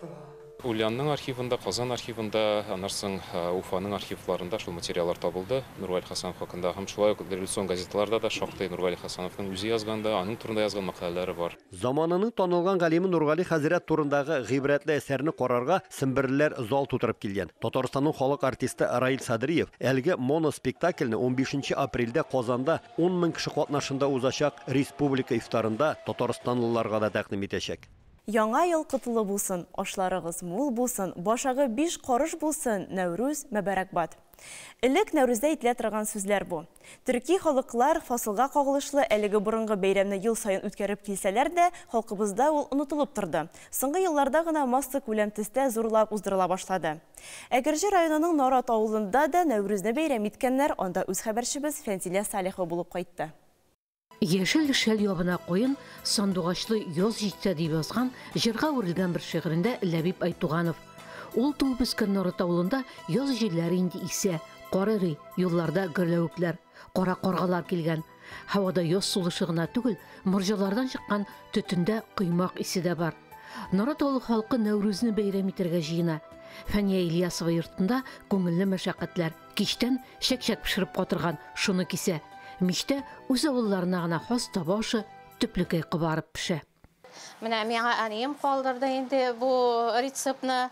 тора. Ульянның архивында, Казан архивында, аннан соң Уфаның архивларында шул материаллар табылды Нургали Хәсәнов хакында. Һәм шулай ук революцион газеталарда да шактый Нургали Хәсәновның үзе язганда, аның турында язган мәкаләләре бар. Заманының танылган галиме Нургали хәзрәт турындагы гыйбрәтле әсәрне карарга семберлеләр зал тутырып килгән. Татарстанның халык артисты Раил Садриев әлеге моноспектакльне 15 апрельдә Казанда 10 мең кеше катнашында узачак республика ифтарында татарстанлыларга да тәкъдим итәчәк. Яңа ел котлы булсын, ашларыгыз мул булсын, башагы биш карыш булсын, Нәүрүз мөбарәкбад. Элек Нәүрүздә әйтелә торган сүзләр бу. Төрки халыклар фасылга кагылышлы әлеге борынгы бәйрәмне ел саен үткәреп килсәләр дә, халкыбызда ул онытылып торды. Соңгы елларда гына массакүләм төстә зурлап уздырыла башлады. Әгерҗе районының Нарат авылында да Нәүрүзне бәйрәм иткәннәр, анда үз хәбәрчебез Фәнзилә Салихова булып кайтты. Яшел шәл ябына куен, сандугачлы яз җитсә дип язган җырга үрелгән бер шигырендә Ләбиб Айтуганов. Ул туып үскән Нарат авылында яз җилләре инде исә, кар эри, юлларда гөрләвекләр, кара каргалар килгән. Һавада яз сулышы гына түгел, морҗалардан чыккан төтендә коймак исе дә бар. Нарат авылы халкы Нәүрүзне бәйрәм итәргә җыена. Фәния Ильясова йортында күңелле мәшәкатьләр. Кичтән чәк-чәк пешереп катырган, шуны кисә. Мичтә үз авылларына гына хас таба ашы төплекәй кабарып пешә. Менә миңа әнием калдырды инде бу рецептны.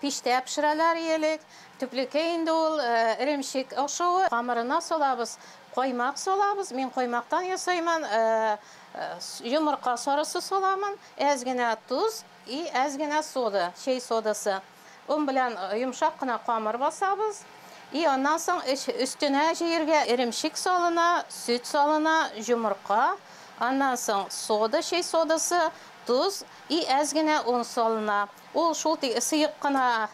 Пичтә пешерәләр элек. Төплекәй инде ул эремчек ашавы. Камырына салабыз, каймак салабыз. Мин каймактан ясаймын. Йомырка сарысы саламын, әз генә тоз и әз генә сода, чәй содасы. Он белән йомшак кына камыр басабыз. И аннан соң өстенә җыергә эремчек салына, сөт салына, йомырка, аннан соң сода, чәй содасы, тоз и әз генә он салына. Ул шул сыек кына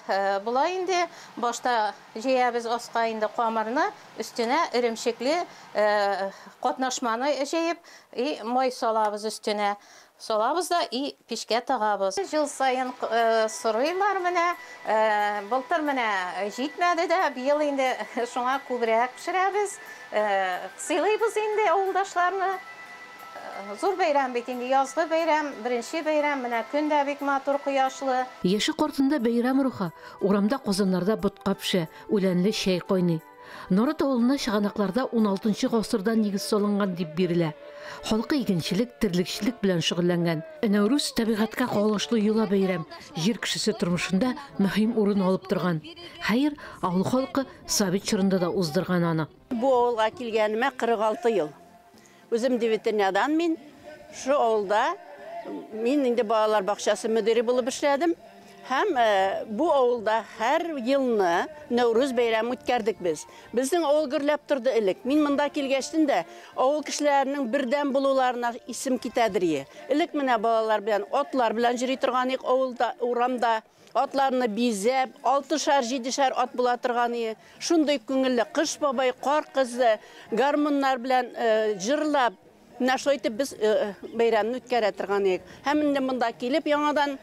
була инде. Башта җәябез аска инде камырны, өстенә эремчекле катнашманы җәеп, и май салабыз өстенә. Салабыз да и пичкә тагабыз. Ел саен сорыйлар менә, былтыр менә җитмәде дә, быел инде шуңа күбрәк пешерәбез. Сыйлыйбыз инде авылдашларны. Зур бәйрәм бит инде, язгы бәйрәм, беренче бәйрәм, менә көн дә бик матур, кояшлы. Яше картында бәйрәм рухы, урамда казаннарда ботка пешә, үләнле чәй кайный. Нарат авылына чыганакларда 16 гасырда нигез салынган дип бирелә. Халкы игенчелек, терлекчелек белән шөгыльләнгән. Нәүрүз табигатькә кагылышлы йола бәйрәм, җир кешесе тормышында мөһим урын алып торган. Хәер, авыл халкы совет чорында да уздырган аны. Бу авылга килгәнемә 46 ел. Үзем Девятырнядан мин. Шу авылда мин инде балалар бакчасы мөдире булып эшләдем. Һәм бу авылда һәр елны Нәүрүз бәйрәме үткәрдек без. Безнең авыл гөрләп торды элек. Мин монда килгәчтен дә авыл кешеләренең бердәм булуларына исем китәдер ие. Элек менә балалар белән, атлар белән йөри торган идек авылда, урамда. Атларны бизәп, 6-шар, 7-шәр ат була торган ие. Шундый күңелле Кыш бабай, Кар кызы, гармуннар белән җырлап, менә шулай итеп без бәйрәмне үткәрә торган идек. Һәм инде монда килеп яңадан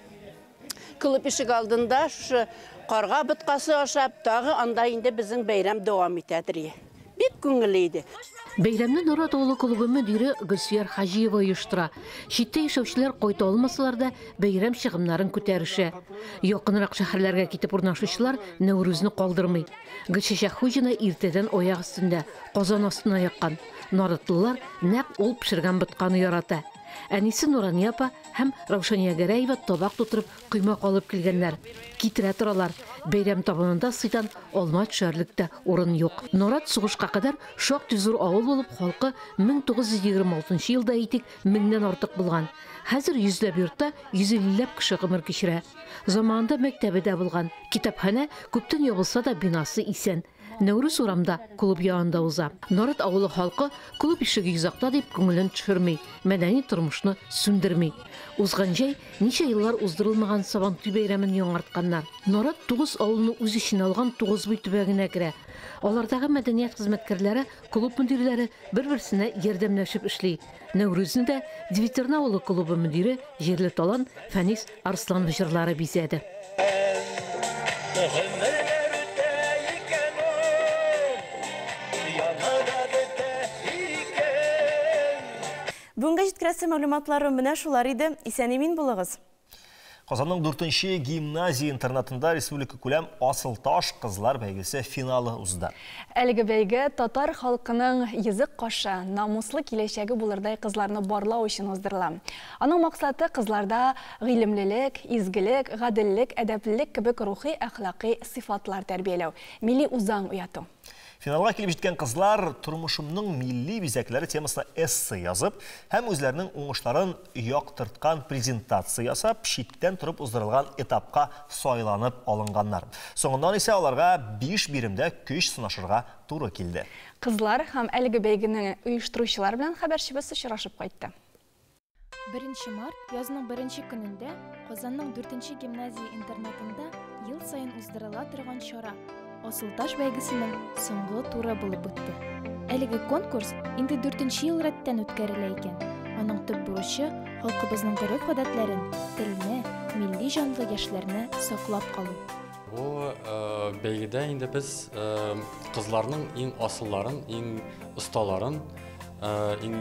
клуб ишек алдында шушы карга боткасы ашап, тагы анда инде безнең бәйрәм дәвам итәдер. Бик күңелле иде. Бәйрәмне Нарат авылы клубы мөдире Гөлсөяр Хаҗиева оештыра. Читтә яшәүчеләр кайта алмасалар да бәйрәм чыгымнарын күтәрешә. Якынрак шәһәрләргә китеп урнашучылар Нәүрүзне калдырмый. Гөлчәчәк Хуҗина иртәдән аяк өстендә, казан астына яккан. Наратлылар нәкъ ул пешергән ботканы ярата. Әнисе Нурания апа һәм Раушания Гәрәева табак тутырып коймак алып килгәннәр. Китерә торалар. Бәйрәм табынында сыйдан алма төшәрлек тә урын юк. Нарат сугышка кадәр шактый зур авыл булып, халкы 1926 елда әйтик, 1000-нән артык булган. Хәзер йөзләп йортта 150ләп кеше гомер кичерә. Заманында мәктәбе дә булган. Китапханә күптән ябылса да бинасы исән. Нәүрүз урамда, клуб янында уза. Нарат авылы халкы клуб ишеге йозакта дип күңелен төшерми, мәдәни тормышны сүндерми. Узган җәй ничә еллар уздырылмаган Сабантуй бәйрәмен яңартканнар. Нарат 9 авылны үз эченә алган Тугызбуй төбәгенә керә. Алардагы мәдәният хезмәткәрләре, клуб мөдирләре бер-берсенә ярдәмләшеп эшли. Нәүрүзне дә Девятерна авылы клубы мөдире җирле талант Фәнис Арсланов җырлары бизәде. Бүгенге җиткерәсе мәгълүматларым менә шулар иде. Исән-имин булыгыз. Казанның 4-нче гимназия интернатында республика күләм Асыл таш кызлар бәйгесе финалы узды. Әлеге бәйге татар халкының йөзек кашы, намуслы киләчәге булырдай кызларны барлау өчен уздырыла. Аның максаты кызларда гыйлемлелек, изгелек, гаделлек, әдәплелек кебек рухи, әхлакый сыйфатлар тәрбияләү, милли үзаң уяту. Финалга килеп җиткән кызлар тормышымның милли бизәкләре темасына эссе язып һәм үзләренең уңышларын яктырткан презентация ясап, читтән торып уздырылган этапка сайланып алынганнар. Соңыннан исә аларга 5 биремдә көч сынашырга туры килде. Кызлар һәм әлеге бәйгене оештыручылар белән хәбәрчебез очрашып кайтты. 1 март, язның беренче көнендә Казанның 4 гимназия интернатында ел саен уздырыла торган чара Асылташ бәйгесенең соңгы туры булып үтте. Әлеге конкурс инде 4 ел рәттән үткәрелә икән. Аның төп бурычы халкыбызның гореф-гадәтләрен, телне, милли җанлы яшьләрне саклап калу. Бу бәйгедә инде без кызларның иң асылларын, иң осталарын,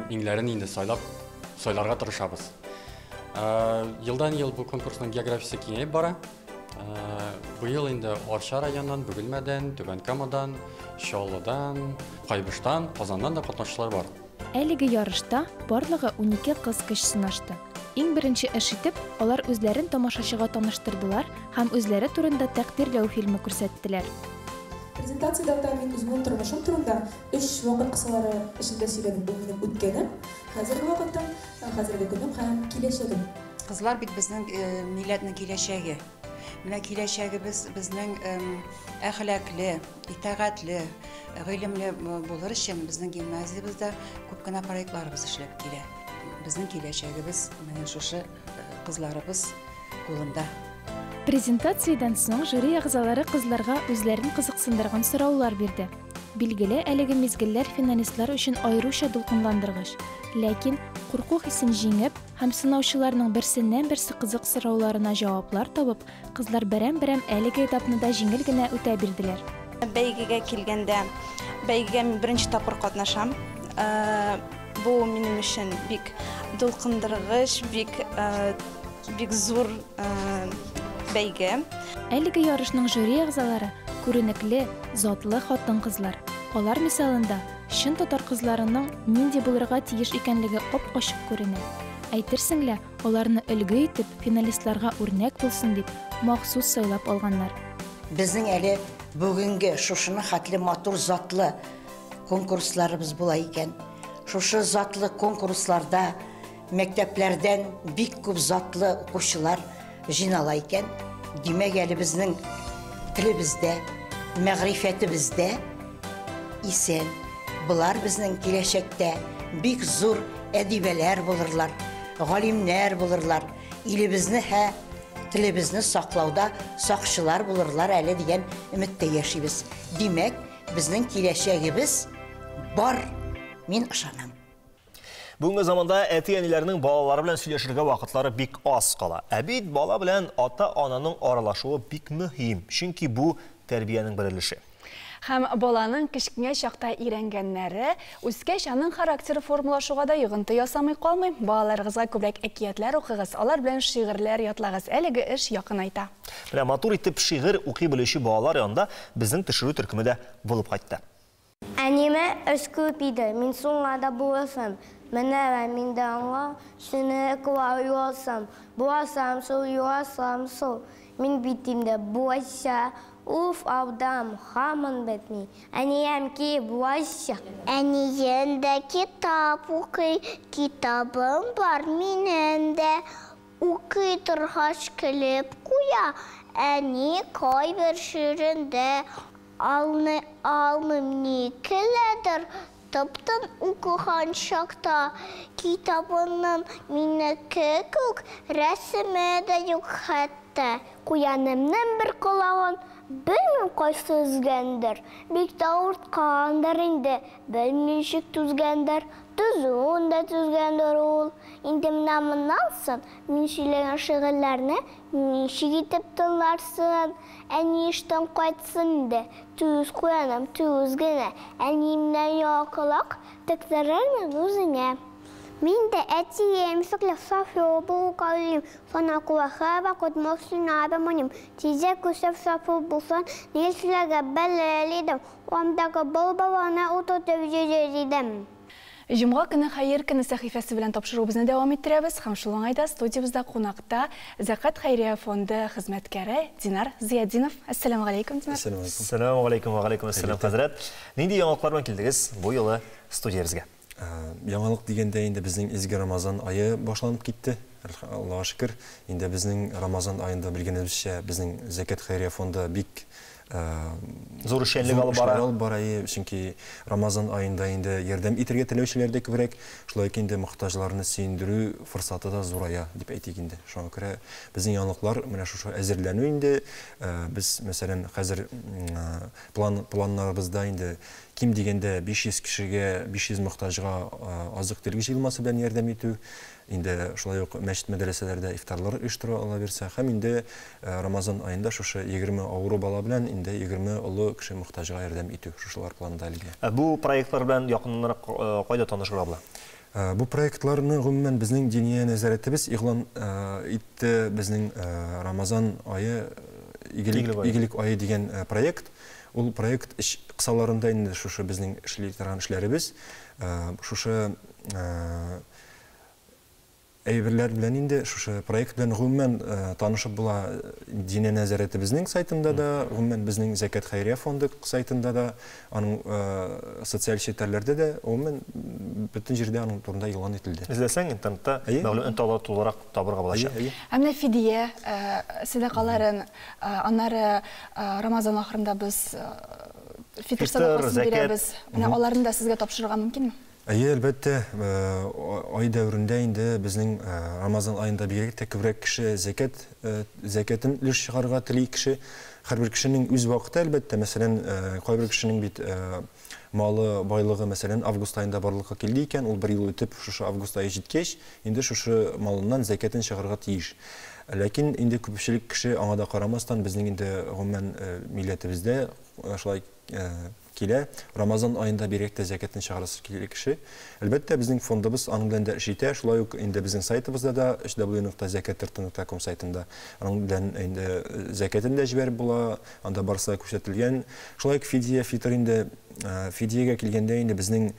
иңләрен инде сайлап сайларга тырышабыз. Елдан ел бу конкурсның географиясе киңәеп бара. Быел инде Арча районыннан, Бөгелмәдән, Түбән Камадан, Чаллыдан, Кайбыштан, Казаннан да катнашучылар бар. Әлеге ярышта барлыгы 12 кыз көч сынашты. Иң беренче эш итеп, алар үзләрен тамашачыга таныштырдылар һәм үзләре турында тәкъдирләү фильмы күрсәттеләр. Презентациядә мин үземнең тормышым турында 3 вакыт кысалары эчендә сөйләдем. Бу минем үткәнем, хәзерге вакытым, хәзерге көнем һәм киләчәгем. Кызлар бит безнең милләтнең киләчәге. Менә киләчәгебез безнең әхлаклы, итагатьле, гыйлемле булыр өчен безнең гимназиябездә күп кенә проектларыбыз эшләп килә. Безнең киләчәгебез менә шушы кызларыбыз кулында. Презентациядән соң жюри әгъзалары кызларга үзләрен кызыксындырган сораулар бирде. Билгеле, әлеге мизгелләр финалистлар өчен аеруча дулкынландыргыч. Ләкин курку хисен җиңеп һәм сынаучыларның берсеннән-берсе кызык сорауларына җаваплар табып, кызлар берәм-берәм әлеге этапны да җиңел генә үтә бирделәр. Бәйгегә килгәндә, бәйгегә мин беренче тапкыр катнашам. Бу минем өчен бик дулкындыргыч, бик зур бәйге. Әлеге ярышның жюри әгъзалары күренекле, затлы хатын-кызлар. Алар мисалында чын татар кызларының нинди булырга тиеш икәнлеге ап-ачык күренә. Әйтерсең лә, аларны өлге итеп, финалистларга үрнәк булсын дип, махсус сайлап алганнар. Безнең әле бүгенге шушыны хәтле матур затлы конкурсларыбыз була икән. Шушы затлы конкурсларда мәктәпләрдән бик күп затлы укучылар җыйнала икән. Димәк, әле безнең телебездә, мәгърифәтебездә исән. Болар безнең киләчәктә бик зур әдибәләр булырлар, галимнәр булырлар, илебезне һә телебезне саклауда сакчылар булырлар әле дигән өметтә яшибез. Димәк, безнең киләчәгебез бар, мин ышанам. Бүгенге заманда әти-әниләрнең балалары белән сөйләшергә вакытлары бик аз кала. Ә бит бала белән ата-ананың аралашуы бик мөһим, чөнки бу тәрбиянең бер өлеше. Һәм баланың кечкенә чакта өйрәнгәннәре үскәч аның характеры формалашуга да йогынты ясамый калмый. Балаларыгызга күбрәк әкиятләр укыгыз, алар белән шигырьләр ятлагыз. Әлеге эш якынайта. Менә матур итеп шигырь укый белүче балалар янында безнең төшерү төркеме дә булып кайтты. Әниемә эш күп иде, мин соңга да буласам. Менә мин дә аңа сине куа юасам. Буасам шул, юасам шул. Мин бит инде буайса, уф, алдам, хамын бетми. Әнием ки буайса. Әнием дә китап укый, китабым бар минем дә. Укый торгач көлеп куя, әни кайбер ширендә. Алны алмым ни көләдер, тыптын укыган чакта. Китабының минеке күк, рәсеме дә юк хәтта. Куянымның бер колагын белмим кайсы өзгәндер. Бик тә авырткандыр инде, белмим ничек түзгәндер. Түзүен дә түзгәндер ул. Инде менә моннан соң мин сөйләгән шигырьләрне ничек итеп тыңларсың? Әни эштән кайтсын инде, түз куяным, түз генә. Әниемнән яңа колак тектерермен үзеңә. Мин дә әтием шуклы сафы булгалыйм. Сана кулаха вакыт машина бамоним. Тизәк күсәп сафы булсын, нилсиләгә бәләл идем. Урамдагы был баланы утыртып йөрер идем. Җомга көне хәер көне сәхифәсе белән тапшыруыбызны дәвам иттерәбез һәм шул уңайда студиябездә кунакта Зәкат хәйрия фонды хезмәткәре Динар Зыятдинов. Әссәламү галәйкүм, Динар. Әссәламү галәйкүм, вә галәйкүм әссәлам, хәзрәт. Нинди яңалыклар белән килдегез бу юлы студиябезгә? Яңалык дигәндә инде безнең изге Рамазан ае башланып китте. Аллага шөкер. Инде безнең Рамазан аенда белгәнебезчә, безнең Зәкят хәйрия фонды бик зур эшчәнлек алып бара. Алып бара, чөнки Рамазан аенда инде ярдәм итәргә теләүчеләр дә күбрәк, шулай ук инде мохтаҗларны сөендерү форсаты да зурая, дип әйтик инде. Шуңа күрә безнең яңалыклар менә шушы әзерләнү инде. Без, мәсәлән, хәзер план планнарыбызда инде ким дигәндә 500 кешегә, 500 мохтаҗга азык-төлек җыелмасы белән ярдәм итү. Инде шулай ук мәчет-мәдрәсәләрдә ифтарлар оештыру алабирса һәм инде Рамазан аенда шушы 20 авыру бала белән инде 20 олы кеше мохтаҗга ярдәм итү, шушылар планда әлегә. Ә бу проектлар белән якыннанрак кайда танышырга була? Бу проектларны гомумән безнең Диния нәзарәтебез игълан итте, безнең Рамазан ае игелек ае дигән проект. Ул проект эш кысаларында инде шушы безнең эшли торган эшләребез, шушы әйберләр белән инде шушы проект белән гомумән танышып була Диния нәзарәтебезнең сайтында да, гомумән безнең Зәкят хәйрия фонды сайтында да, аның социаль челтәрләрдә дә, гомумән бөтен җирдә аның турында игълан ителде. Эзләсәң, интернетта мәгълүматны тагы да тулырак табырга булачак. Ә менә фидия сәдакаларын, аннары Рамазан ахырында без фитр сәдакасын бирәбез. Менә аларны да сезгә тапшырырга мөмкинме? Әйе, әлбәттә, ай дәверендә инде безнең Рамазан аенда бигрәк тә күбрәк кеше зәкят, зәкятен өлеш чыгарырга тели кеше. Һәрбер кешенең үз вакыты, әлбәттә, мәсәлән, кайбер кешенең бит малы, байлыгы, мәсәлән, август аенда барлыкка килде икән, ул бер ел үтеп, шушы август ае җиткәч, инде шушы малыннан зәкятен чыгарырга тиеш. Ләкин инде күпчелек кеше аңа да карамастан, безнең инде гомумән милләтебездә шулай килә. Рамазан аенда бигрәк тә зәкятен чыгарасы килә кеше. Әлбәттә, безнең фондыбыз аның белән дә эш итә. Шулай ук инде безнең сайтыбызда да, hw.zakatrт.com сайтында аның белән инде зәкятен дә җибәреп була, анда барысы да күрсәтелгән. Шулай ук фидия, фитр инде, фидиягә килгәндә инде безнең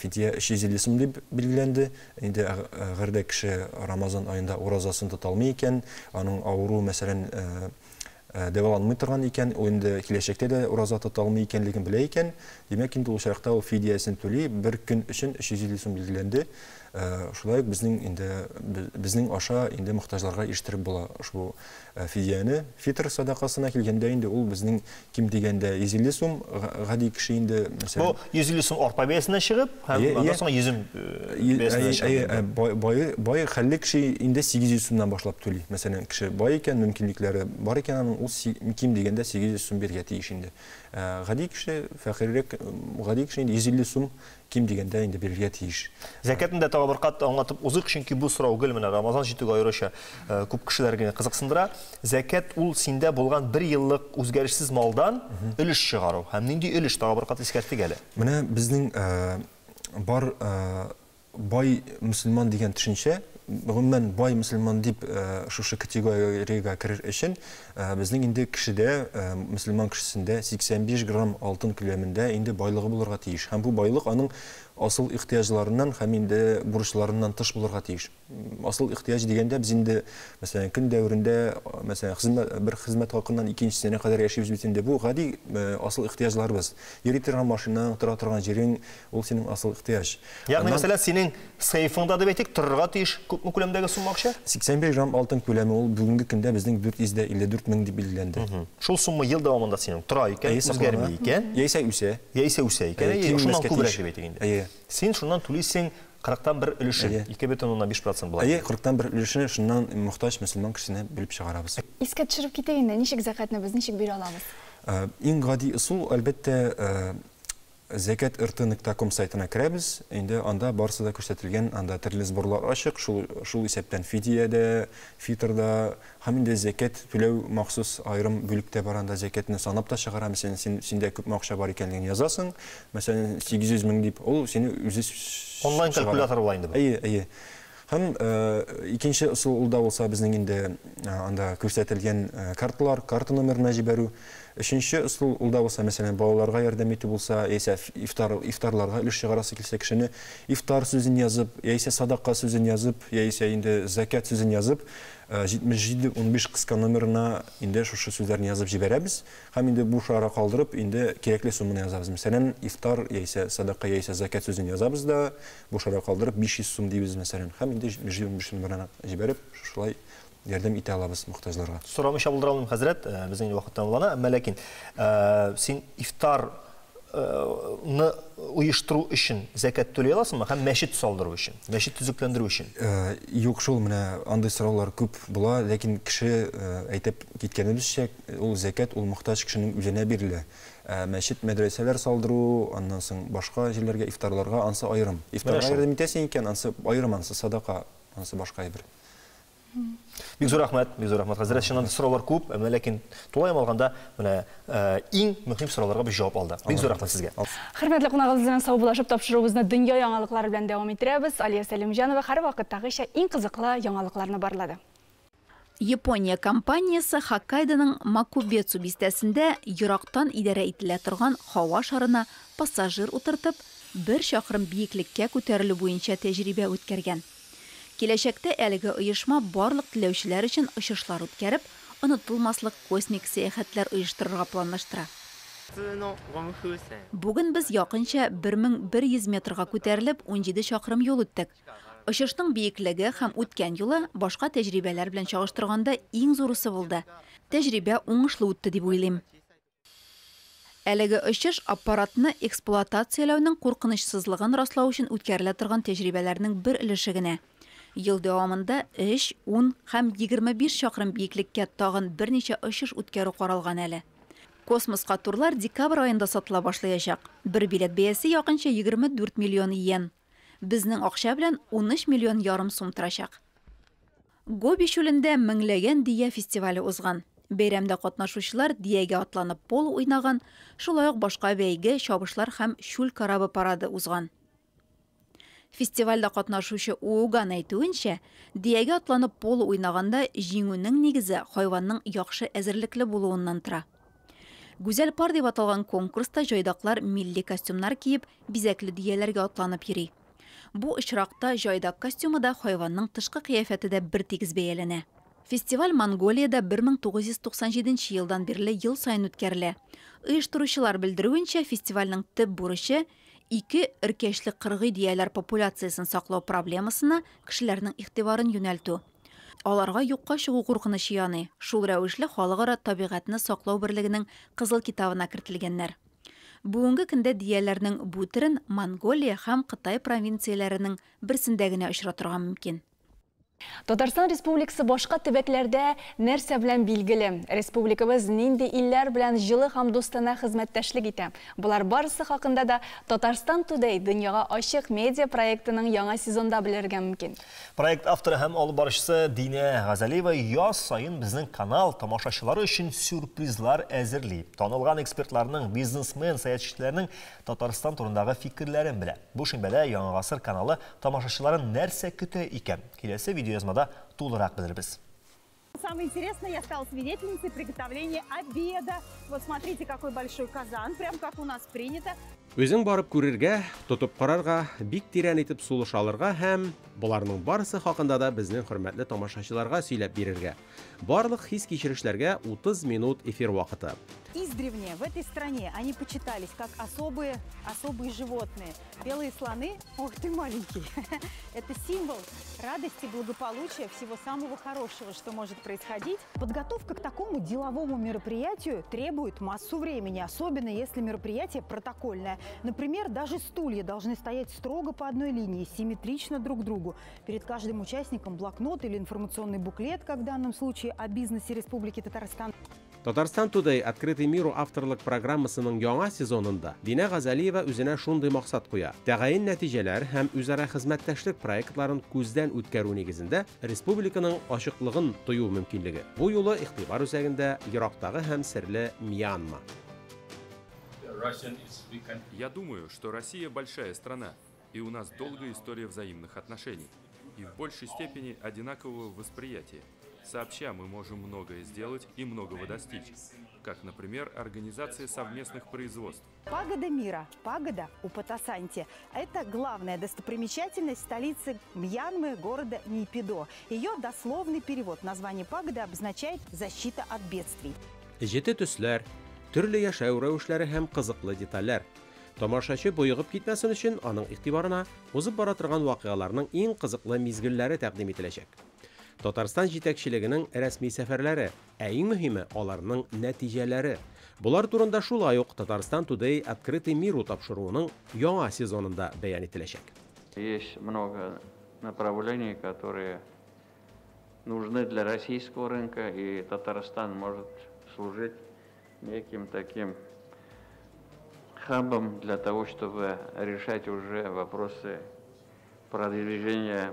фидия 350 сум дип билгеләнде. Инде әгәр дә кеше Рамазан аенда уразасын тота алмый икән, аның авыру, мәсәлән, дәваланмый торган икән, ул инде киләчәктә дә ураза тота алмый икәнлеген белә икән, димәк, инде ул очракта ул фидиясен түли, бер көн өчен 350 сум билгеләнде. Шулай ук безнең инде безнең аша инде мохтаҗларга ирештереп була ошбу фидияне. Фитр садакасына килгәндә инде ул безнең ким дигәндә 150 сум, гади кеше инде, мәсәлән. Бу 150 сум арпа бәясенә чыгып, һәм аннан соң йөзем бәясенә чыгып. Бай, бай хәлле кеше инде 800 сумнан башлап түли. Мәсәлән, кеше бай икән, мөмкинлекләре бар икән аның, ул ким дигәндә 800 сум бирергә тиеш инде. Гади кеше, фәкыйрьрәк, гади кеше инде 150 сум ким дигәндә инде бирергә тиеш. Зәкятны да тагы бер кат аңлатып узыйк, чөнки бу сорау гел менә Рамазан җитүгә аеруча күп кешеләр генә кызыксындыра. Зәкят ул синдә булган бер еллык үзгәрешсез малдан өлеш чыгару. Һәм нинди өлеш, тагы бер кат искәртик әле. Менә безнең бар бай мөселман дигән төшенчә, гомумән бай мөселман дип шушы категориягә керер өчен безнең инде кешедә, мөселман кешесендә 85 грамм алтын күләмендә инде байлыгы булырга тиеш. Һәм бу байлык аның асыл ихтыяҗларыннан һәм инде бурычларыннан тыш булырга тиеш. Асыл ихтыяҗ дигәндә без инде, мәсәлән, көн дәверендә, мәсәлән, хезмәт, бер хезмәт хакыннан икенчесенә кадәр яшибез бит инде. Бу гади асыл ихтыяҗларыбыз. Йөри торган машинаң, тора торган җирең, ул синең асыл ихтыяҗ. Ягъни, мәсәлән, синең сейфыңда дип әйтик, торырга тиеш күпме күләмдәге сумма акча? 85 грамм алтын күләме ул бүгенге көндә безнең 454 мең дип билгеләнде. Шул сумма ел дәвамында синең тора икән, үзгәрми икән. Яисә үсә. Яисә үсә икән, шуннан күбрәк дип әйтик инде. Син шуннан түлисең 40-тан бер өлеше, 2,5% була. Әйе, 40-тан бер өлешен шуннан мохтаҗ мөселман кешесенә бүлеп чыгарабыз. Искә төшереп китик инде, ничек зәкятны без ничек бирә алабыз? Иң гади ысул, әлбәттә, zakatrт.com сайтына керәбез. Инде анда барысы да күрсәтелгән, анда төрле сборлар ачык, шул исәптән фидия дә, фитр да, һәм инде зәкят түләү махсус аерым бүлектә бар, анда зәкятны санап та чыгара. Мәсәлән, син синдә күпме акча бар икәнлеген язасың, мәсәлән, 800 мең дип, ул сине үзе онлайн калькулятор була инде бу. Әйе, әйе. Һәм икенче ысул ул да булса безнең инде анда күрсәтелгән карталар, карта номерына җибәрү. Өченче ысул ул да булса, мәсәлән, балаларга ярдәм итү булса, яисә ифтар, ифтарларга өлеш чыгарасы килсә кешене ифтар сүзен язып, яисә садака сүзен язып, яисә инде закят сүзен язып, 77 15 кыска номерына инде шушы сүзләрне язып җибәрәбез. Һәм инде буш ара калдырып, инде кирәкле сумманы язабыз. Мәсәлән, ифтар яисә садака яисә закят сүзен язабыз да, буш ара калдырып 500 сум дибез, мәсәлән. Һәм инде 77 15 номерына җибәреп, шушылай ярдәм итә алабыз мохтаҗларга. Сорамыйча булдыра алмыйм, хәзрәт, безнең инде вакыт тәмамлана, әмма ләкин син ифтар ны оештыру өчен зәкят түли аласыңмы һәм мәчет салдыру өчен, мәчет төзекләндерү өчен? Юк шул, менә андый сораулар күп була, ләкин кеше әйтеп киткәнебезчә, ул зәкят ул мохтаҗ кешенең үзенә бирелә. Ә мәчет, мәдрәсәләр салдыру, аннан соң башка җирләргә, ифтарларга, ансы аерым. Ифтарга ярдәм итәсең икән, ансы аерым, ансы садака, ансы башка әйбер. Бик зур рәхмәт, бик зур рәхмәт, хәзрәт. Чыннан да сораулар күп, әмма ләкин тулаем алганда менә иң мөһим сорауларга без җавап алдык. Бик зур рәхмәт сезгә. Хөрмәтле кунагыбыз белән саубуллашып тапшыруыбызны дөнья яңалыклары белән дәвам иттерәбез. Алия Сәлимҗанова һәрвакыттагыча иң кызыклы яңалыкларны барлады. Япония компаниясе Хоккайдоның Макубецу бистәсендә ерактан идарә ителә торган һава шарына пассажир утыртып, бер чакрым биеклеккә күтәрелү буенча тәҗрибә үткәргән. Киләчәктә әлеге оешма барлык теләүчеләр өчен очышлар үткәреп, онытылмаслык космик сәяхәтләр оештырырга планлаштыра. Бүген без якынча 1100 метрга күтәрелеп, 17 чакрым юл үттек. Очышның биеклеге һәм үткән юлы башка тәҗрибәләр белән чагыштырганда иң зурысы булды. Тәҗрибә уңышлы үтте дип уйлыйм. Әлеге очыш аппаратны эксплуатацияләүнең куркынычсызлыгын раслау өчен үткәрелә торган тәҗрибәләрнең бер өлеше генә. Ел дәвамында 3, 10 һәм 25 чакрым биеклеккә тагын берничә очыш үткәрү каралган әле. Космоска турлар декабрь аенда сатыла башлаячак. Бер билет бәясе якынча 24 миллион иен. Безнең акча белән 13 миллион ярым сум торачак. Гоби чүлендә меңләгән дия фестивале узган. Бәйрәмдә катнашучылар диягә атланып поло уйнаган, шулай ук башка бәйге, чабышлар һәм чүл корабы парады узган. Фестивальдә катнашучы Ууган әйтүенчә, диягә атланып поло уйнаганда җиңүнең нигезе хайванның яхшы әзерлекле булуыннан тора. Гүзәл пар дип аталган конкурста җайдаклар милли костюмнар киеп, бизәкле дияләргә атланып йөри. Бу очракта җайдак костюмы да хайванның тышкы кыяфәте дә бертигез бәяләнә. Фестиваль Монголиядә 1997 елдан бирле ел саен үткәрелә. Оештыручылар белдерүенчә, фестивальнең төп бурычы ике өркәчле кыргый дияләр популяциясен саклау проблемасына кешеләрнең игътибарын юнәлтү. Аларга юкка чыгу куркынычы яный. Шул рәвешле халыкара табигатьне саклау берлегенең Кызыл китабына кертелгәннәр. Бүгенге көндә дияләрнең бу төрен Монголия һәм Кытай провинцияләренең берсендә генә очратырга мөмкин. Татарстан Республикасы башка төбәкләрдә нәрсә белән билгеле? Республикабыз нинди илләр белән җылы һәм дустанә хезмәттәшлек итә? Болар барысы хакында да Татарстан Today дөньяга ачык медиа проектының яңа сезонда белергә мөмкин. Проект авторы һәм алып баручысы Динә Газалиева яз саен безнең канал тамашачылары өчен сюрпризлар әзерли. Танылган экспертларның, бизнесмен, сәясәтчеләрнең Татарстан турындагы фикерләрен белә. Бу шимбәдә Яңа гасыр каналы тамашачыларын нәрсә көтә икән? Киләсе видеоязмада тулырак белербез. Самое интересное, я стала свидетельницей приготовления обеда. Вот смотрите, какой большой казан, прям как у нас принято. Үзең барып күрергә, тотып карарга, бик тирән итеп сулыш алырга һәм боларның барысы хакында да безнең хөрмәтле тамашачыларга сөйләп бирергә. Барлык хис-кичерешләргә 30 минут эфир вакыты. Издревне в этой стране они почитались как особые, особые животные. Белые слоны, ох ты маленький, это символ радости, благополучия, всего самого хорошего, что может происходить. Подготовка к такому деловому мероприятию требует массу времени, особенно если мероприятие протокольное. Например, даже стулья должны стоять строго по одной линии, симметрично друг другу. Перед каждым участником блокнот или информационный буклет, как в данном случае о бизнесе Республики Татарстан. Татарстан Today Открытый миру авторлык программасының яңа сезонында Динә Газалиева үзенә шундый максат куя. Тәгаен нәтиҗәләр һәм үзара хезмәттәшлек проектларын күздән үткәрү нигезендә республиканың ачыклыгын тою мөмкинлеге. Бу юлы игътибар үзәгендә ерактагы һәм серле Мьянма. Я думаю, что Россия большая страна, и у нас долгая история взаимных отношений. и в большей степени одинакового восприятия. Сообща мы можем многое сделать и многого достичь, как, например, организация совместных производств. Пагода мира, пагода у Патасанти. Это главная достопримечательность столицы Мьянмы, города Нейпидо. Ее дословный перевод название пагоды обозначает «защита от бедствий». Җете төсләр, төрле яшәү рәвешләре һәм кызыклы детальләр. Тамашачы боегып китмәсен өчен аның игътибарына узып бара торган вакыйгаларның иң кызыклы мизгелләре тәкъдим ителәчәк. Татарстан җитәкчелегенең рәсми сәфәрләре, ә иң мөһиме аларның нәтиҗәләре. Болар турында шулай ук Татарстан Today Открытый миру тапшыруының яңа сезонында бәян ителәчәк. Есть много направлений, которые нужны для российского рынка, и Татарстан может служить неким таким хабом для того, чтобы решать уже вопросы продвижения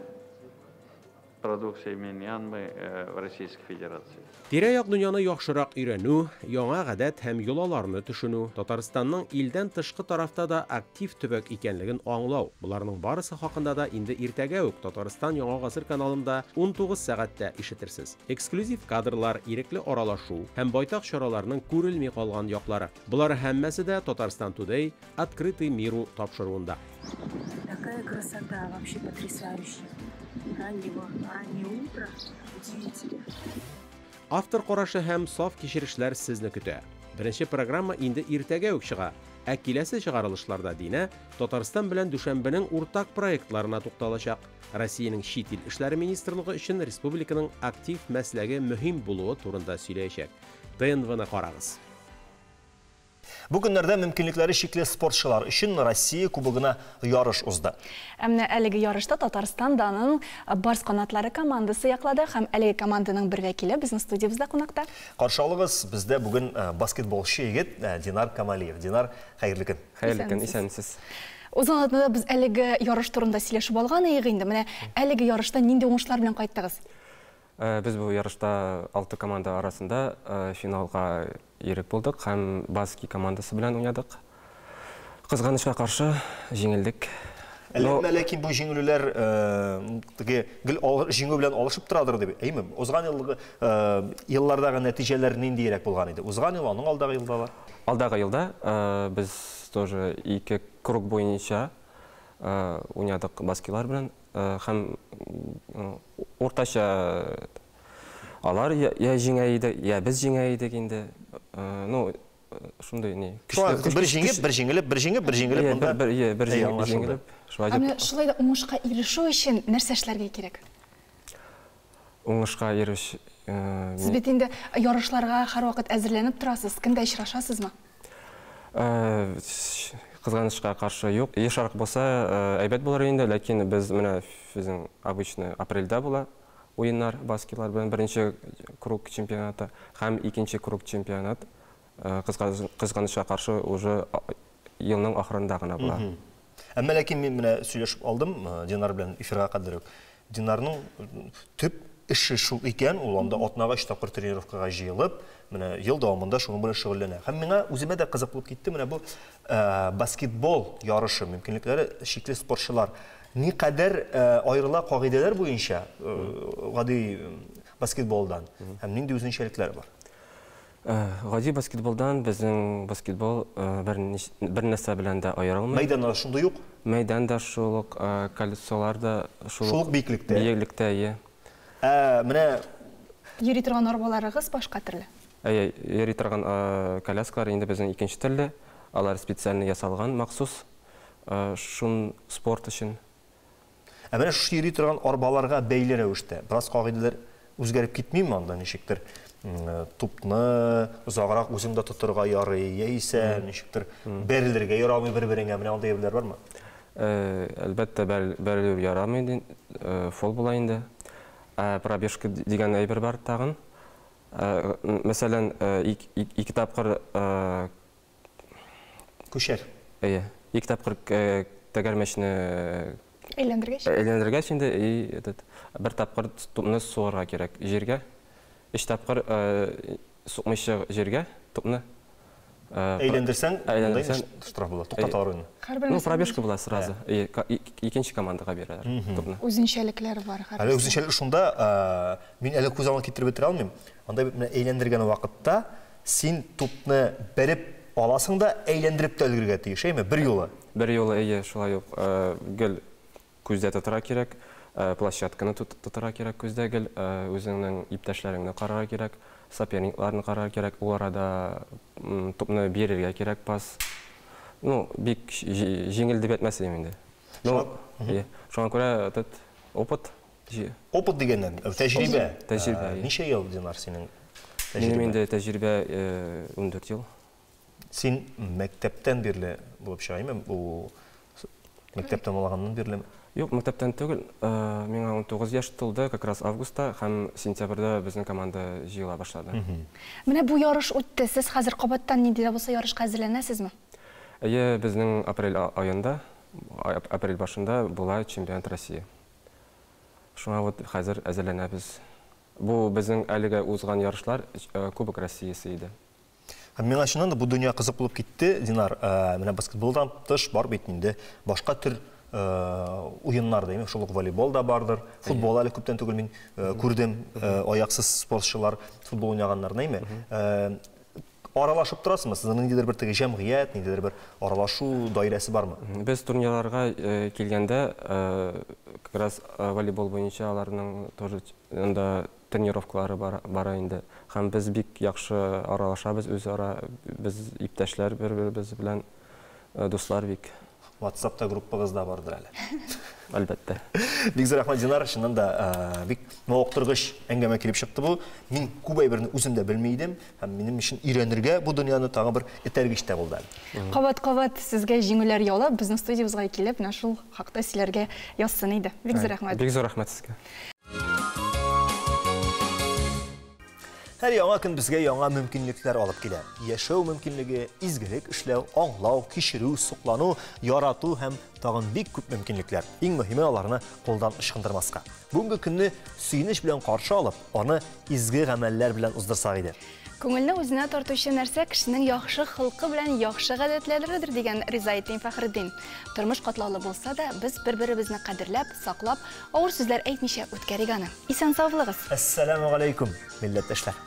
продукции Мьянмы в Российской Федерации. Тирә-як дөньяны яхшырак өйрәнү, яңа гадәт һәм йолаларны төшенү, Татарстанның илдән тышкы тарафта да актив төбәк икәнлеген аңлау. Боларның барысы хакында да инде иртәгә үк Татарстан Яңа гасыр каналында 19 сәгатьтә ишетерсез. Эксклюзив кадрлар, ирекле аралашу һәм байтак чараларның күрелми калган яклары. Болар һәммәсе дә Татарстан Today Открытый миру тапшыруында. Такая красота, вообще потрясающая. Раннего, раннее утро, удивительно. Автор карашы һәм саф кичерешләр сезне көтә. Беренче программа инде иртәгә үк чыга. Ә киләсе чыгарылышларда Динә Татарстан белән Дүшәнбенең уртак проектларына тукталачак. Россиянең чит ил эшләре министрлыгы өчен республиканың актив мәсләге мөһим булуы турында сөйләячәк. ТНВны карагыз. Бу көннәрдә мөмкинлекләре чикле спортчылар өчен Россия кубогына ярыш узды. Ә менә әлеге ярышта Татарстан данын Барс канатлары командасы яклады һәм әлеге команданың бер вәкиле безнең студиябездә кунакта. Каршы алыгыз, бездә бүген баскетболчы егет Динар Камалиев. Динар, хәерле көн. Хәерле көн, исәнмесез. Узган атнада без әлеге ярыш турында сөйләшеп алган идек инде. Менә әлеге ярышта нинди уңышлар белән кайттыгыз? Без бу ярышта 6 команда арасында финалга ирек булдык һәм Баски командасы белән уйнадык. Кызганычка каршы җиңелдек. Әлбәттә, ләкин бу җиңелүләр теге гел җиңү белән алышып торадыр дип әйме? Узган елгы еллардагы нәтиҗәләр ниндиерәк булган иде? Узган ел, аның алдагы елда да. Алдагы елда без тоже ике круг буенча уйнадык баскилар белән һәм уртача алар я җиңә иде, я без җиңә идек инде. Ну, шундый ни. Шулай бер җиңеп, бер җиңелеп, бер җиңеп, бер җиңелеп монда. Бер җиңеп, җиңелеп. Шулай дип. Ә менә шулай да уңышка ирешү өчен нәрсә эшләргә кирәк? Уңышка иреш. Сез бит инде ярышларга һәрвакыт әзерләнеп торасыз. Кемдә очрашасызмы? Кызганычка каршы юк. Ешрак булса, әйбәт булыр инде, ләкин без менә безнең обычный апрельдә була уеннар баскетлар белән беренче круг чемпионаты һәм икенче круг чемпионат. Кызганычка каршы уже елның ахырында гына була. Әмма ләкин мин менә сөйләшеп алдым Динар белән эфирга кадәр үк. Динарның төп эше шул икән, ул анда атнага 3 тапкыр тренировкага җыелып, менә ел дәвамында шуның белән шөгыльләнә. Һәм миңа үземә дә кызык булып китте, менә бу баскетбол ярышы мөмкинлекләре чикле спортчылар никадәр аерыла кагыйдәләр буенча гади баскетболдан һәм нинди үзенчәлекләре бар? Гади баскетболдан безнең баскетбол бер нәрсә белән дә аерылмый. Мәйдан да шундый ук? Мәйдан да шул ук, колесолар да шул ук. Шул ук биеклектә. Биеклектә, иә. Менә йөри торган арбаларыгыз башка төрле. Әйе, йөри торган коляскалар инде безнең икенче төрле. Алар специально ясалган махсус шун спорт өчен. Ә менә шушы йөри торган арбаларга бәйле рәвештә бераз кагыйдәләр үзгәреп китмиме анда ничектер? Тупны озаграк үзең дә тотырга ярый, яисә ничектер бәрелергә ярамый бер-береңә, менә андый әйберләр бармы? Әлбәттә, бәрелү ярамый, фол була инде. Пробежка дигән әйбер бар тагын. Мәсәлән, ике тапкыр күчәр. Әйе, ике тапкыр тәгәрмәчне әйләндергәч. Әйләндергәч инде, и этот бер тапкыр тупны сугарга кирәк җиргә. Өч тапкыр сукмыйча җиргә тупны. Әйләндерсәң, әйләндерсәң штраф була, туктаталар уенны. Ну, пробежка була сразу. Икенче командага бирәләр тупны. Үзенчәлекләре бар. Әле үзенчәлек шунда, мин әле күз алдына китереп бетерә алмыйм. Анда бит менә әйләндергән вакытта син тупны бәреп аласың да әйләндереп тә өлгерергә тиеш, әйме? Бер юлы. Бер юлы, әйе, шулай ук гел күздә тотарга кирәк, площадканы тотарга кирәк күздә гел, үзеңнең иптәшләреңне карарга кирәк, соперникларны карарга кирәк, ул арада тупны бирергә кирәк пас. Ну, бик җиңел дип әйтмәс идем инде. Ну, шуңа күрә этот опыт. Опыт дигәннән, тәҗрибә. Тәҗрибә. Ничә ел, Динар, синең тәҗрибә? Минем инде тәҗрибә 14 ел. Син мәктәптән бирле булып чыга, әйме? Бу мәктәп тәмамлаганнан бирлеме? Юк, мәктәптән түгел. Миңа 19 яшь тулды, как раз августта һәм сентябрьдә безнең команда җыела башлады. Менә бу ярыш үтте. Сез хәзер кабаттан нинди дә булса ярышка әзерләнәсезме? Әйе, безнең апрель аенда, апрель башында була чемпионат России. Шуңа вот хәзер әзерләнәбез. Бу безнең әлегә узган ярышлар Кубок Россиясе иде. Һәм миңа чыннан да бу дөнья кызык булып китте, Динар. Менә баскетболдан тыш бар бит инде башка төр уеннар да, шул ук волейбол да бардыр, футбол әле күптән түгел мин күрдем, аяксыз спортчылар футбол уйнаганнарны, әйме? Аралашып торасызмы? Сезнең ниндидер бер теге җәмгыять, ниндидер бер аралашу даирәсе бармы? Без турнирларга килгәндә, как раз волейбол буенча аларның тоже анда тренировкалары бара инде. Һәм без бик яхшы аралашабыз үзара, без иптәшләр бер-беребез белән, дуслар бик. WhatsApp-та группагыз да бардыр әле. Әлбәттә. Бик зур рәхмәт, Динар, чыннан да бик мавыктыргыч әңгәмә килеп чыкты бу. Мин күп әйберне үзем дә белми идем, һәм минем өчен өйрәнергә бу дөньяны тагын бер этәргеч тә булды әле. Кабат-кабат сезгә җиңүләр яулап, безнең студиябезгә килеп, менә шул хакта сөйләргә язсын иде. Бик зур рәхмәт. Бик зур рәхмәт сезгә. Һәр яңа көн безгә яңа мөмкинлекләр алып килә. Яшәү мөмкинлеге, изгелек эшләү, аңлау, кичерү, соклану, ярату һәм тагын бик күп мөмкинлекләр. Иң мөһиме аларны кулдан ычкындырмаска. Бүгенге көнне сөенеч белән каршы алып, аны изге гамәлләр белән уздырсак иде. Күңелне үзенә тартучы нәрсә кешенең яхшы холкы белән яхшы гадәтләредер дигән Ризаэтдин Фәхретдин. Тормыш катлаулы булса да, без бер-беребезне кадерләп, саклап, авыр сүзләр әйтмичә үткәрик аны. Исән-сау булыгыз. Әссәламү галәйкүм, милләттәшләр.